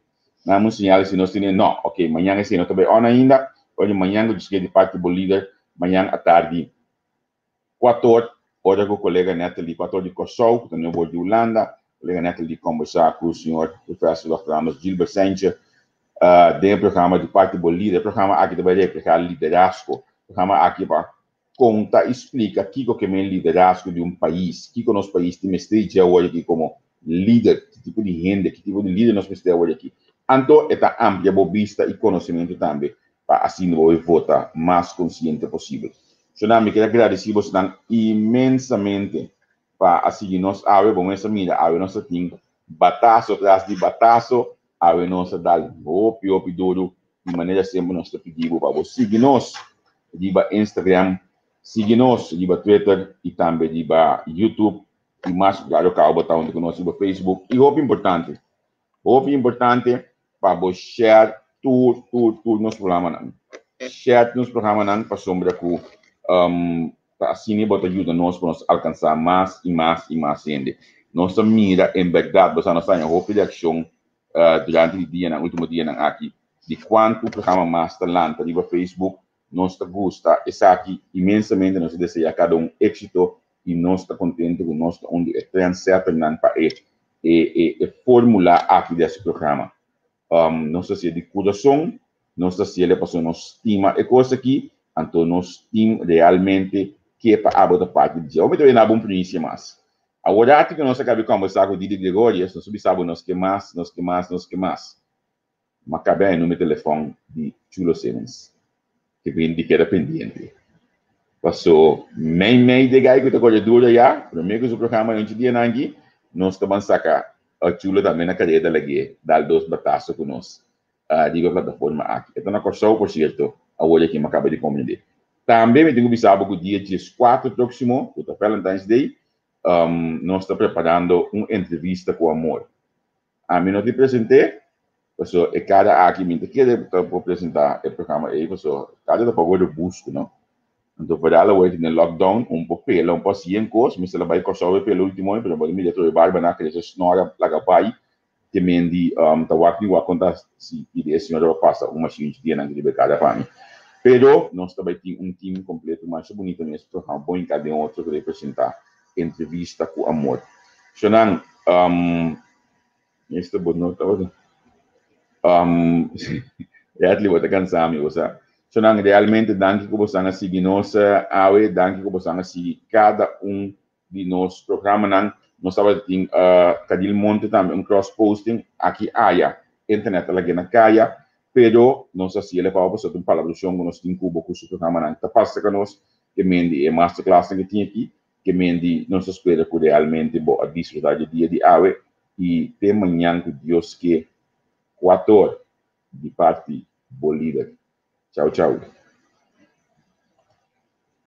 Nan un señal si nos tin no, ok, mañan esei no ta bai on ainda. Pero mañan ku Dios kier di parti bo lider mañan atardi Kuator, ora ku kolega Natalie, kuator di Kòrsou, ku ta nuevo di Hulanda, kolega Natalie kombersá ku señor Professor Dòkter Anders Gilbert Sentje den e programa di Parti Bo Lider. E programa aki ta bai reflehá liderazgo. E programa aki pa konta i splika kiko ke men liderazgo di un pais, kiko nos pais tin mester dje awor aki komo. lider, ki tipo di hende, ki tipo di lider nos mester awor aki. Anto e ta amplia bo bista i konosementu tambe pa asina bo e vota mas konsiente posibel. Shonnan, mi kier a gradisí bosnan inmensamente pa a sigui nos awe. Bo mes a mira, awe nos a tin bataso tras di bataso, awe nos a dal hopi hopi duru. Di manera semper nos ta pidi bo pa bo sigui nos riba Instagram, sigui nos riba Twitter i tambe riba YouTube i mas klaro kaba bo ta huntu ku nos riba Facebook. I hopi importante, hopi importante pa bo share tur tur tur nos programanan. Share nos programanan pasobra ku um, ta asina bo ta yuda nos pa nos alkansá mas i mas i mas hende. Nos ta mira en bèrdat, bo sa nos haña hopi reakshon uh, durante di dianan, último dianan aki, di kuantu programa mas ta lanta riba Facebook. Nos ta gusta esaki inmensamente, nos ta deseá kada un éksito i nos ta kontentu ku nos ta un di e trendsetternan pa e e e e fórmula aki di hasi programa. Um, nos ta hasié di kurason, nos ta hasié pasobra nos stima e kos aki, anto nos tim realmente ke pa abo ta parti di dje. Awor mi ta bini abo un primisia mas. Awor ati ku nos a kabi kombersá ku Didi Gregorius, nos a bisa bo nos ke mas, nos ke mas, nos ke mas. Ma kabe a e numero telefòn di Chulo Simmons, ke bin di keda pendiente. Paso mei mei de gai ku ta kore duro ya, promé ku su programa yonchi dianan aki, nos ta ban saka Chulo tambe na kareda lag'é dal dos bataso ku nos riba e plataforma aki. E ta na Kòrsou, por sierto, awor aki mi a kaba di komprendé. Tambe mi tin ku bisa bo ku dia 14 próksimo, ku ta Valentine's Day, nos ta preparando un entrevista ku amor. Ami no tin present'é, paso e kada aki mi ta kere ta por presentá e programa ei, paso kada ta poco robusto, no? Anto vooral awor aki den lockdown, un por pela, un por hasi yen kos, mi a bai Kòrsou e pela último, pero bo ta mira tur e barbanan krese snora laga bai, te men di ta wak mi wak konta si pidi e señora pa pasa un mashin dianan riba e kada pa mi. Pero nos ta bai tin un team completo masha bunita mes programa bon hinká den otro ku ta presentá Entrevista ku Amor. Shonan, esta bo no tabata Redley bo ta kansa mi bo sa. Shonan, realmente danki ku bosan a sigui nos awe, danki ku bosan a sigui kada un di nos programanan. Nos tabata tin Kadil Monte tambe un cross posting aki aya. Internet a lag'é na kaya, pero nos a hasiel e pa pasobra ta un palabrashon ku nos tin ku bo ku su programanan ta pasa ka nos ke men di e masterclassnan ke tin aki, ke men di nos ta spera ku realmente bo a disfrutá di e dia di awe i te mañan ku Dios ke kuator di parti bo lider. Chau chau.